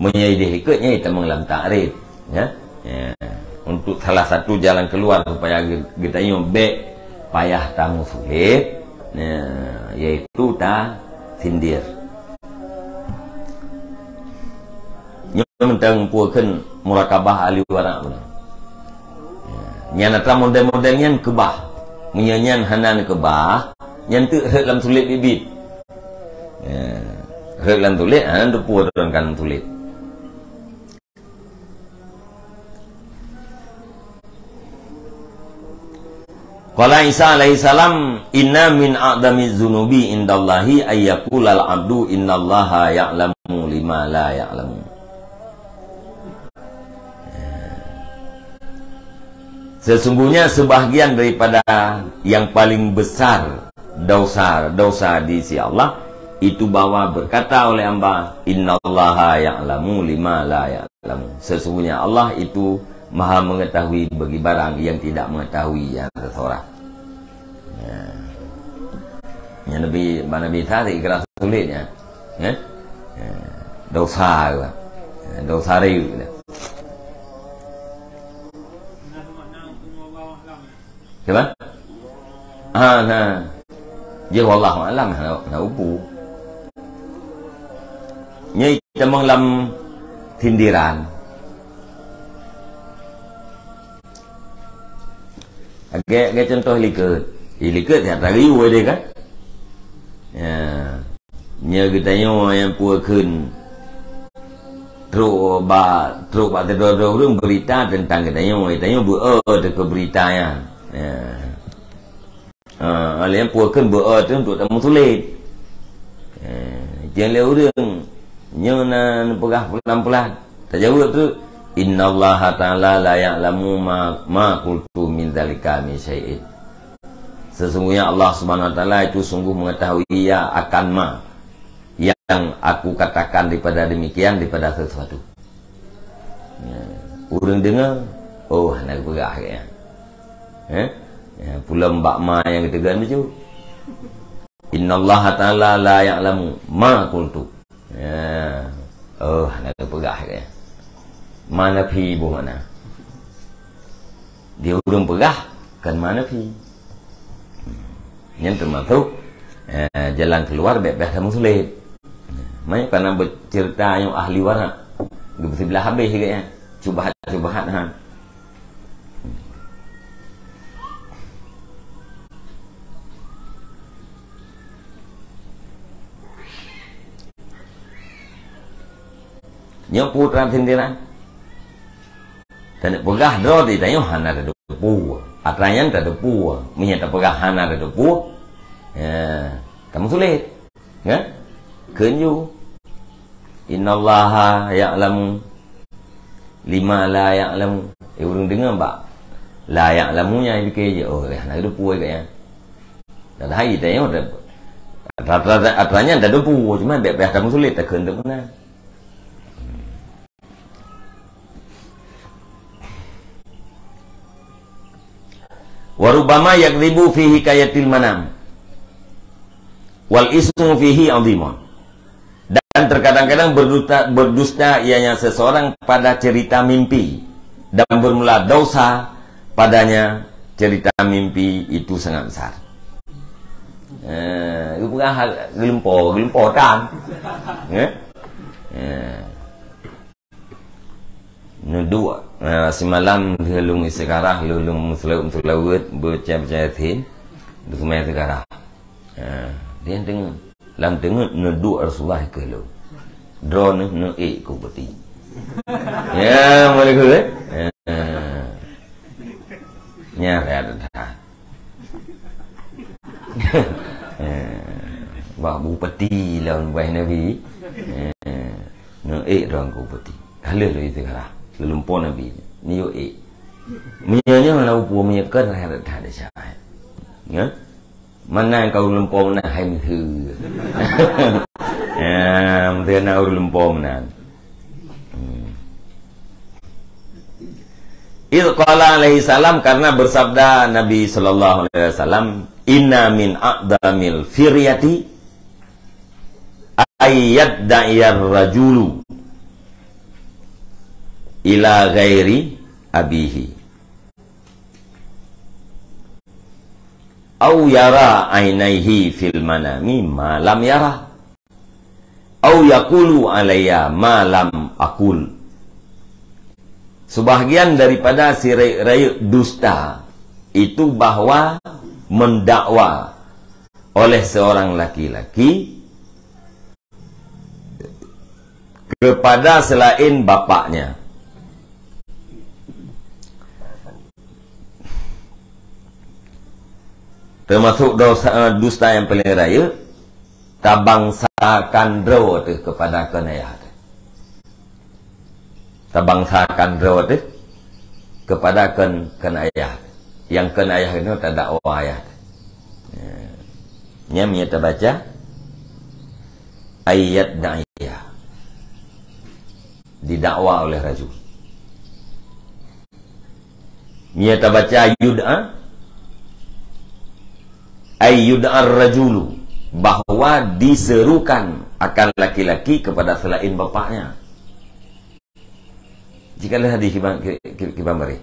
Meunyoe ideh likot nyan itamong lam takrif, ya. Ya. Untuk salah satu jalan keluar supaya ge-, geutanyoe bèk payah tamusulet, ya, yaitu tasindir. Nyoe mantong peue kheun murakabah ahli warak beuna. Ya, nyan atra model-model nyan keubah. Meunyoe nyan hana neukeubah, nyan teuk rhot lam sulet biet-biet. Ya, rhot lam sulet, hana teupeue droe kan sulet. Qala Isa alaihi salam, "Inna min a'dami dzunubi indallahi ayyaqulal abdu innallaha ya'lamu lima la ya'lamu." Sesungguhnya sebahagian daripada yang paling besar dosa-dosa di sisi Allah itu bahwa berkata oleh hamba, "Innallaha ya'lamu lima la ya'lamu." Sesungguhnya Allah itu Maha Mengetahui bagi barang yang tidak mengetahui yang seseorang. Ya. Nyan Nabi, Nabi Isa ikra sulet nyan. Ya. Ya. Dosa ke? Ya, dosa riuk ke? Siapa? Ah, nah. Jih wallahu alam, na, na upu. Nyoe tamong lam sindiran. Agak, agak contoh likot. Di likot siat tariu deh kan? Ya. Nyoe geutanyoe nyang peue kheun trok bak, trok bak sidroe-droe ureueng berita teuntang geutanyoe. Geutanyoe beu-e teuh keu berita nyan. Ya. Ha, lé nyang peue kheun beu-e teuh untuk tameusulet. Ya. Jangan lé ureueng nyoe na neupeugah pulan-pulan. Tajaweueb tu, "Innallaha ta'ala la ya'lamu ma, ma qultu min dzalika min syai'in." Sesungguhnya Allah Subhanahu wa Taala itu sungguh mengetahui ia akan ma yang aku katakan daripada demikian, daripada sesuatu. Ya. Ureueng deungoe, oh, hana geupeugah agaknya. Eh? Ya, pulang bak ma nyang geuteugon bacut. "Innallaha ta'ala la ya'lamu ma qultu." Ya. Oh, hana geupeugah agaknya. Ma nafi boh makna. Di ureueng peugah, kan ma nafi. Nyan teumasok, eh, jalan keluar bèk-bèk tameusulet. Makanya karena bercerita nyang ahli warak, geupeusiblah habéh agaknya. Syubhat-syubhat, ha. Nyoe peue teunan sindiran. Taneuk peugah droe di tanyoe hana tateupeue. Atra nyan tateupeue. Meunyoe tapeugah hana tateupeue, ya, tameusulet. Kan? Kheun ju. "Innallaha ya'lamu lima la ya'lamu." Eh, ureueng deungoe bak la ya'lamu nyan pike je, "Oh, hana tateupeue agaknya." Padahai tanyoe atra, atra, atra nyan tateupeue, cuma bèk payah tameusulet takheun teuk meunan. Wa rubbama yakdzibu fi hikayatil manam. Wal ismu fihi adhimun. Dan terkadang-kadang berdusta, berdusta ianya seseorang pada cerita mimpi. Dan bermula dosa padanya cerita mimpi itu sangat besar. Eh, geupeugah geulumpo, geulumpo tan. Eh? Eh. Neuduek, eh, simalam lheuh lôn istikharah, lheuh lôn meuseulaweuet, meuseulaweuet, beucaya-beucaya Yasin, lôn seumai istikharah. Eh, dia tengok. Lam teungeut neuduek Rasulullah keu lôn. Droeneuh neuék ku peuti. Ya, mulai ku, eh? Eh. Nya, ya, dah. peti lom bak Nabi. Eh, neuék droe Teungku Peuti. Ka lheueh lôn istikharah. Lôn lumpoe Nabi. Neuyue ék. Meunyoe nyoe lam peue, meunyoe kon, hai that desya. Ya? Meunan ka ureueng lumpoe meunan, hai meuheu. Ya, meunan ureueng lumpoe meunan. Hmm. Idz qala alaihi salam, karena bersabda Nabi sallallahu alaihi wasallam, "Inna min a'dhamil firyati ay yad'iyar rajulu ila ghairi abihi, au yara ainaihi fil manami ma lam yara, au yaqulu alayya ma lam aqul." Sebahagian daripada si rayeuk-rayeuk dusta itu bahwa mendakwa oleh seorang laki-laki kepada selain bapaknya. Termasuk dosa, dusta nyang paléng rayeuk, tabangsakan droe teuh kepada kon ayah teuh. Tabangsakan droe teuh kepada kon, kon ayah. Nyang kon ayah nyoe tadakwa ayah teuh. Ya. Nyan meunyoe tabaca ay yad'iyah. Didakwa oleh rajul. Meunyoe tabaca yud'a, ay yud'ar rajulu, bahwa diserukan akan laki-laki kepada selain bapaknya. Jika ada hadis kiban, ki-, ki-, kiban bareh.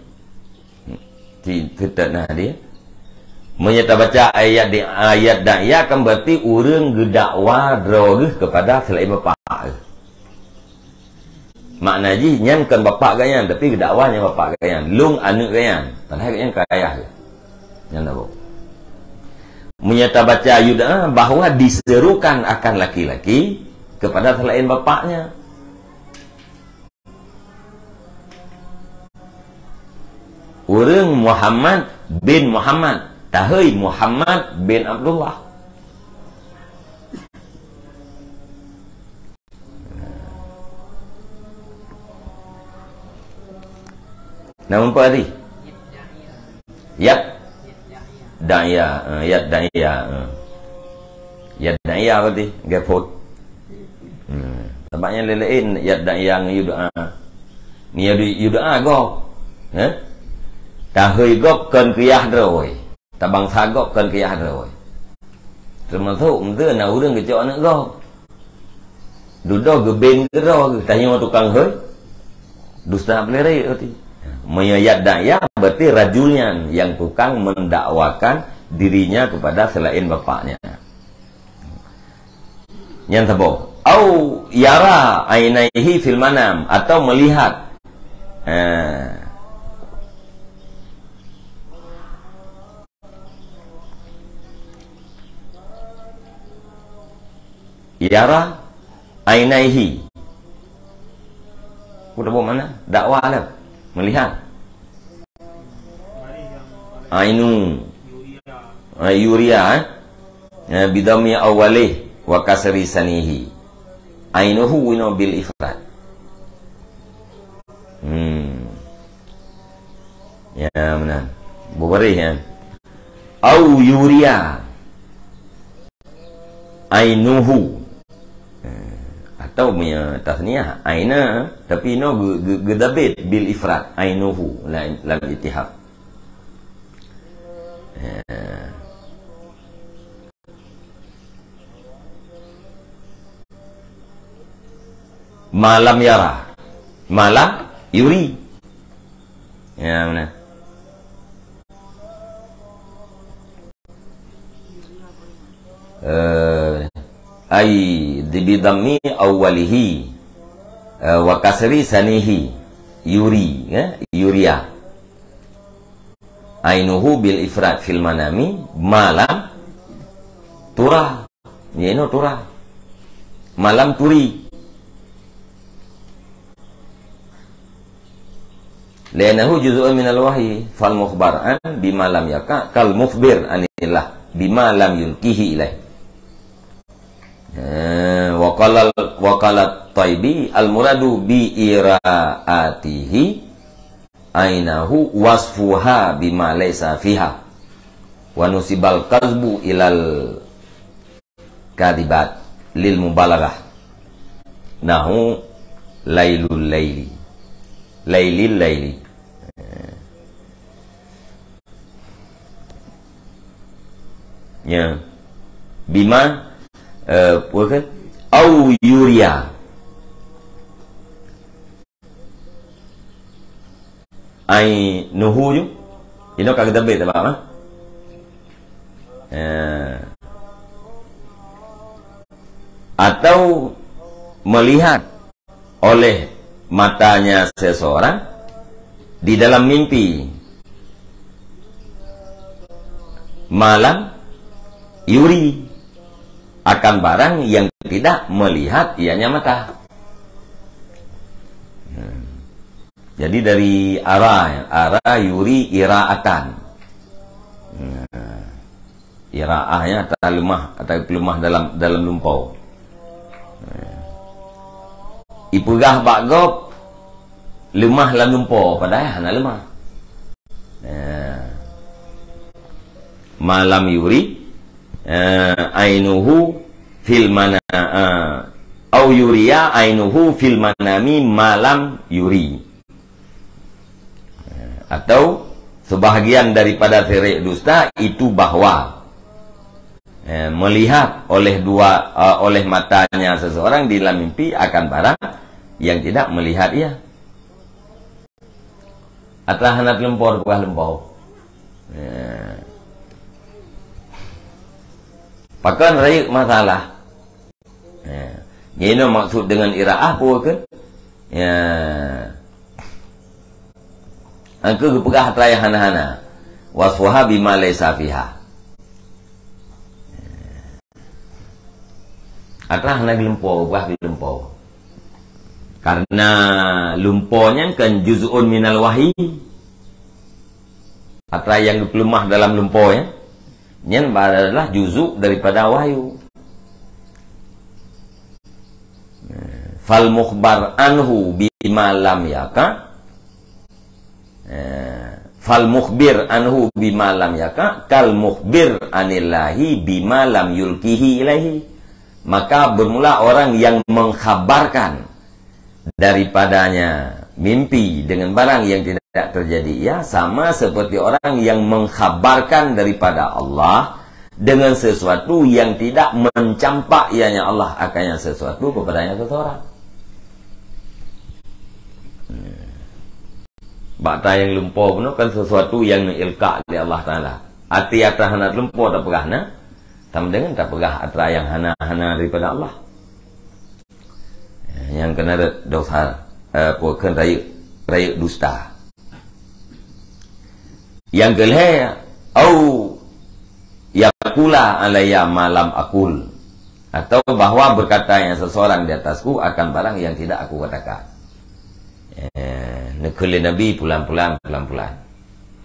Ti-, teutap na hadis. Meunyoe tabaca ayat di, ay yad'iyah kan berarti ureueng geudakwa droe geuh kepada selain bapak geuh. Makna jih, nyan kon bapak geuh nyan, tapi geudakwa nyan bapak geuh nyan. Lôn aneuk geuh nyan, padahai geuh nyan ka ayah geuh. Nyan na boh. Meunyoe tabaca yud'a, bahwa diserukan akan laki-laki kepada selain bapaknya. Ureueng Muhammad bin Muhammad, tahôi Muhammad bin Abdullah. Nama apa tadi? Yad da'iyah, eh, yad da'iyah, eh. Yad da'iyah berarti gepot. Hmm. Sebabnya lain-lain yad da'iyah ngon yud'a. Ni yud-, yud'a gob. Eh? Tahôi gob kon keu yah droe. Tabangsa gob kon keu yah droe. Termasuk meunteue na ureueng geucok aneuk gob. Dudoe geuben keudroe geuh, tanyoe tukang hôi. Dusta peuléré berarti. Meunyoe yad da'iyah berarti rajul nyan nyang tukang mendakwakan dirinya kepada selain bapaknya. Nyan saboh. Au yara ainaihi fil manam, atau melihat. Eh. Yara ainaihi. Ku taboh mana? Dakwa lah. Melihat. Ainu. Ah, yuria, eh? Eh, bidhammi awwalih wa kasri sanihi. Ainuhu inoe bil ifrad. Hmm. Ya, meunan. Bubareh, ya. Au yuria. Ainuhu. Eh, atau meunyoe tasniah, aina, tapi inoe geu-, geu-, geudabet bil ifrad. Ainuhu, la-, lam ittihad. Eh. Ma lam yara. Ma lam yuri. Ya, meunan. Eh, ai, di bidhammi awwalihi, eh, wa kasri sanihi. Yuri, ya, yuria. Ainuhu bil ifrad fil manami ma lam tura. Ya, inoe tura. Ma lam turi. Li'annahu juz'un minal wahyi, fal mukhbar an bima lam yaqa kal mukhbir anillah bima lam yulqihi ilaih. Eh, wa qala, wa qala Thaibi, "Al-muradu bi ira'atihi ainahu wasfuha bima laisa fiha." Wa nusibal kazbu ilal kadibat lil mubalaghah. Nahu lailul laili. Lailil laili. Ya. Bima, eh, apa ke? Au yuria. Ainuhu ju. Inoe ka geutabek tabak, ha? Eh. Atau melihat oleh matanya seseorang di dalam mimpi. Malam yuri akan barang yang tidak melihat ianya mata. Hmm. Jadi dari ara, ara yuri iraatan. Hmm. Iraah nyan ata leumah, ata peuleumah dalam, dalam lumpo. Ipeugah bak gob leumah lam lumpo, padahai hana leumah. Malam yuri, eh, ainuhu fil mana, eh, au yuria ainuhu fil manami malam yuri. Atau sebahagian daripada syirik dusta itu bahwa, eh, melihat oleh dua, eh, oleh matanya seseorang di dalam mimpi akan barang yang tidak melihat ia. Atra hana teulumpo, buah lumpo. Eh. Pakon rayeuk masalah. Ya. Nyan maksud dengan iraah apa ke? Ya. Angka geupeugah atra nyang hana-hana. Wasfuha bima laisa fiha. Atra hana geulumpo, bah geulumpo. Karena lumpo nyan kan juz'un minal wahyi. Atra nyang geupeuleumah dalam lumpo nyan. Nyan adalah juzuk daripada wahyu. Fal mukhbar anhu bima lam yaqa. Eh, fal mukhbir anhu bima lam yaqa kal mukhbir anillahi bima lam yulkihi ilaihi. Maka bermula orang yang mengkhabarkan daripadanya mimpi dengan barang yang tidak terjadi ia, sama seperti orang yang mengkhabarkan daripada Allah dengan sesuatu yang tidak mencampak ianya Allah akannya sesuatu kepadanya seseorang. Bak atra nyang lumpo bunoe kan sesuatu yang neuilka lé Allah Taala. Até atra hana lumpo tapeugah na, sama dengan tapeugah atra nyang hana-hana daripada Allah. Nyang keunan rot dosa, eh, pokon rayeuk, rayeuk dusta. Nyang keulhée, au yaqula alayya ma lam aqul, atau bahwa berkatanya seseorang di atasku akan barang yang tidak aku katakan. Eh, neukheun lé Nabi pulan-pulan, pulan-pulan.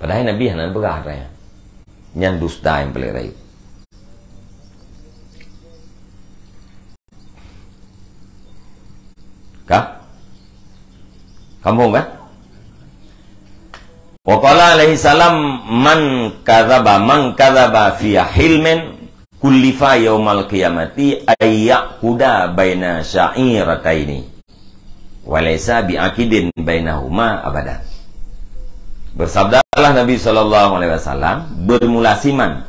Padahai Nabi hana peugah atra nyan. Nyan dusta nyang paleng rayeuk. Ka? Kamoe kan? Wa qala alaihi salam, "Man kadzaba, man kadzaba fi hilmin kullifa yaumal qiyamati ay yaquda baina sya'irataini. Wa laisa bi'aqidin bainahuma abadan." Bersabdalah Nabi sallallahu alaihi wasallam, bermula siman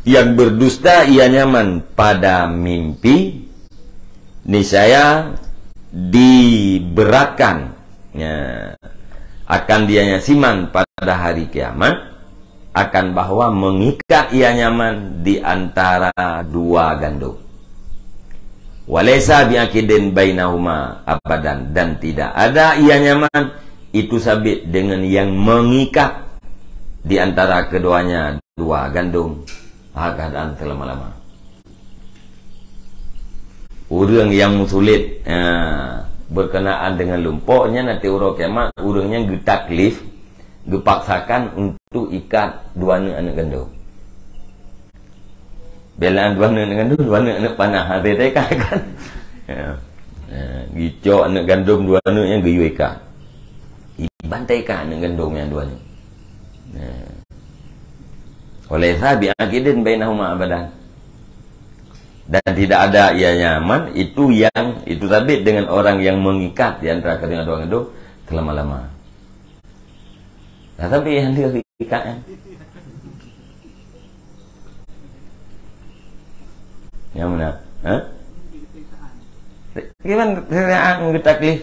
yang berdusta ia nyaman pada mimpi, niscaya diberatkan, ya, akan dianya siman pada hari kiamat, akan bahwa mengikat ia nyaman di antara dua gandum. Walaisa bi'aqidin bainahuma abadan, dan tidak ada ia nyaman itu sabit dengan yang mengikat di antara keduanya dua gandum, ha, keadaan selama-lama. Ureuëng nyang meusulet, ha, berkenaan dengan lumpo, nyan nanti uroe kiamat, ureuëng nyan geutaklif, geupaksakan untuk ikat dua aneuk, aneuk gandum. Beulaan dua aneuk gandom, dua aneuk panah, hana teuikat kan. Ya. Ya, gicok aneuk gandom dua aneuk nyan geuyue ikat. Iban teuikat aneuk gandom nyan dua aneuk. Ya. Walaisa bi'aqidin bainahuma abadan. Dan tidak ada ia nyaman itu yang itu sabit dengan orang yang mengikat di antara kedua dua gandom selama-lama. Nah, tapi yang dia ikat kan? Yang mana? Ha? Gimana syariat geutaklif?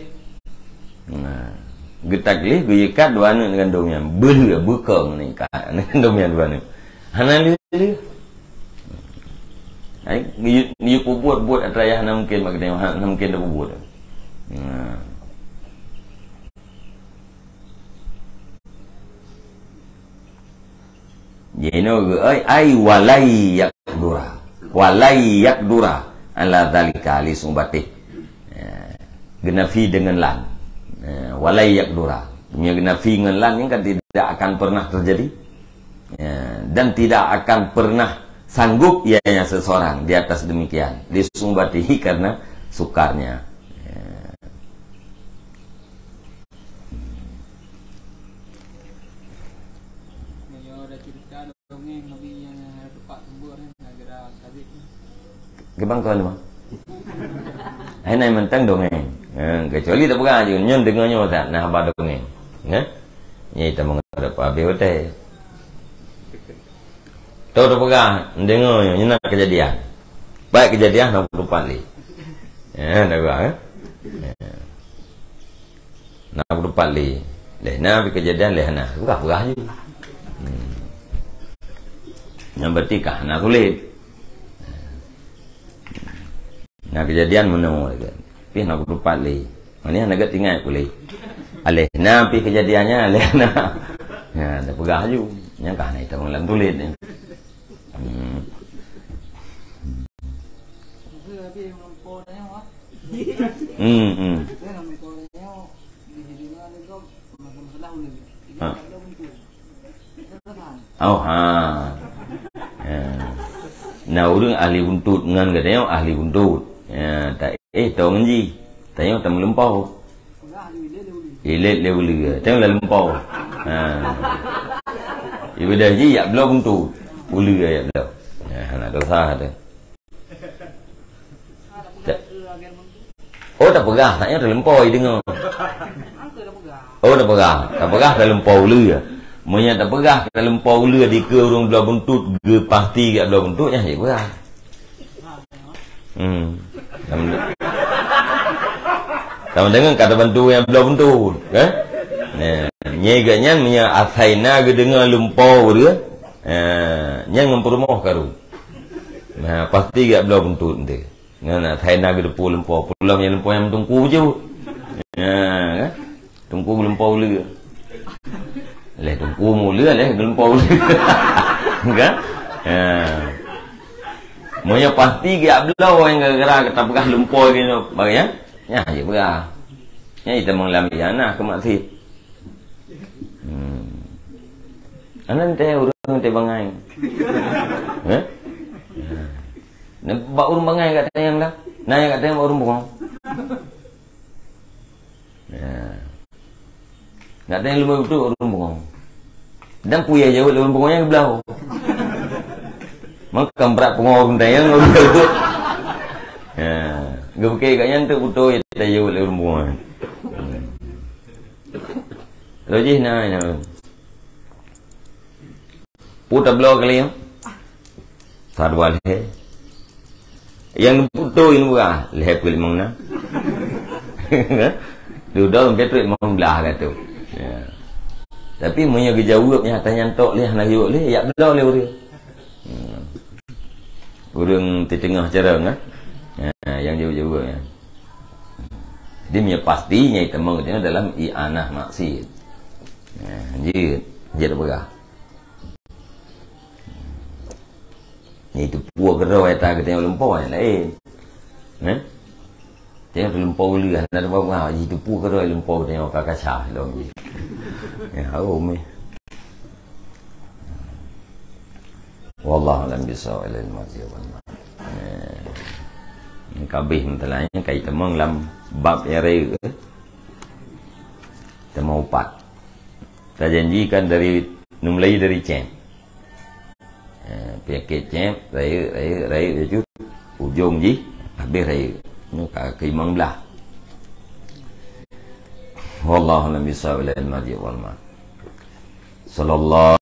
Nah, geutaklif, geuikat dua aneuk gandom nyan. Beuleu, beukong ni ikat aneuk gandom nyan dua aneuk. Hana lé-lé. Ai, ni, ni peubuet-buet atra yah hana mungkin bak geutanyoe, hana mungkin tapeubuet. Nah. Jinoe geu-, ai, ai walai yakdura. Walai yakdura ala zalika li subatih. Ya. Genafi dengan lan. Ya, walai yakdura. Nya genafi dengan lan ni kan tidak akan pernah terjadi. Ya, dan tidak akan pernah sanggup ianya seseorang di atas demikian. Li subatih karena sukarnya. Ya. Meunyoe ada cerita dongeng Nabi nyang tepat seumbur nyan, gara-gara sabit nyan. Keuban kon mah. Hai nai mantong dongeng. Ha, kecuali tak peugah je, nyoe deungoe nyoe tak, nah haba dongeng. Nah. Nyai tamong ada pabeh hotel. Tahu tak peugah, deungoe nyoe, nyoe na kejadian. Baik kejadian, nak tupat li. Ya, dah gua, eh? Ya. Na peutupat lé. Lé na pi keujadian lé hana. Peugah-peugah ju. Hmm. Nyan berarti ka hana sulet. Na keujadian meunoe lagèe. Pi na peutupat lé. Mani hana gèt ingat pulé. Aléh na pi keujadian nyan, aléh na. Nyan, dah peugah ju. Nyan ka hana itam lam tulet ni. Hmm. Hmm, hmm. Ha. Oh, ha. Ya. Nah, ureueng ahli buntut ngon geutanyoe ahli buntut. Ya, tak, eh, tong ji. Tanyoe tameuleumpau. Ilet lé uleue. Tanyoe laleumpau. Ha. Ibadah ji yak bloe buntut. Uleue yak bloe. Ya, hana dosa tu. Oh, tapeugah, taknya taleumpau deungoe. Oh, tapeugah. Tapeugah taleumpau uleue. Meunyo tapeugah taleumpau uleue dikeue ureueng bloe buntut, geupasti gak bloe buntut, nyan cit peugah. Hmm. Sama de-, sama dengan kata bantu nyang bloe buntut, kan? Nah, nyai gak nyan meunyo asai na geudeungoe leumpau uleue, ha, nyan ngon peurumoh karu. Nah, pasti gak bloe buntut ente. Nyan, asai na geuteupeue leumpau, peulom nyang leumpau nyang teungku bacut. Ya, kan? Teungku geuleumpau uleue. Leh teungku meuleue, leh geuleumpau uleue. Kan? Ya. Meunyo pasti geujak bloe nyang gara-gara tapeugah leumpau geuh nyoe, bagaih nyan? Nyan jeuet peugah. Nyan ita meulam ianah keu maksiet. Hmm. Anan teh ureueng teh bangai. Heh? Nah, bak ureueng bangai kat tayang dah. Nah, kat tayang bak ureueng bungong. Ya. Kat tayang leumo beutôi ureueng bungong. Dan puyah jaweueb lé ureueng bungong nyang geubloe. Maka brat pungo ureueng tayang ureueng jaweueb. Ya. Geupike kat nyan tu beutôi tajaweueb lé ureueng bungong. Hmm. Lojih na, na. Peue tabloe kali nyoe? Sa dua lhèe. Nyang putôh nyang murah, lhèe peuet limong na. Dudoe mungken peuet limong blah ka tu. Ya. Tapi meunyoe geujaweueb nyang atas nyan tok lé, hana jaweueb lé, jak bloe lé ureueng. Hmm. Ureueng teuteungoh carông, eh? Ha, nyang jaweueb-jaweueb, ya. Jadi, meunyoe pasti nyang itamong geutanyoe dalam i'anah maksiet. Ha, jeuet, jeuet peugah. Nyan itu peue keudroe ata geutanyoe leumpau nyang laén. Heh? Tanyoe teuleumpau uleue, hana teupeu peugah, ji itu peue keudroe leumpau tanyoe ka kaca lom ji. Ya, oh, meh. Wallahu a'lam bishawab. Ilal marji' wal ma'ad. Eh, ka abéh meuteulanya kai teumong lam bab nyang rayeuk. Teuma upat. Tajanjikan dari, neumulai dari céb. Eh, penyakit céb, rayeuk, rayeuk, rayeuk, laju ujong jih habéh rayeuk. Nyoe ka keimong blah. Wallahu a'lam bishawab. Ilal marji' wal ma'ad. Sallallahu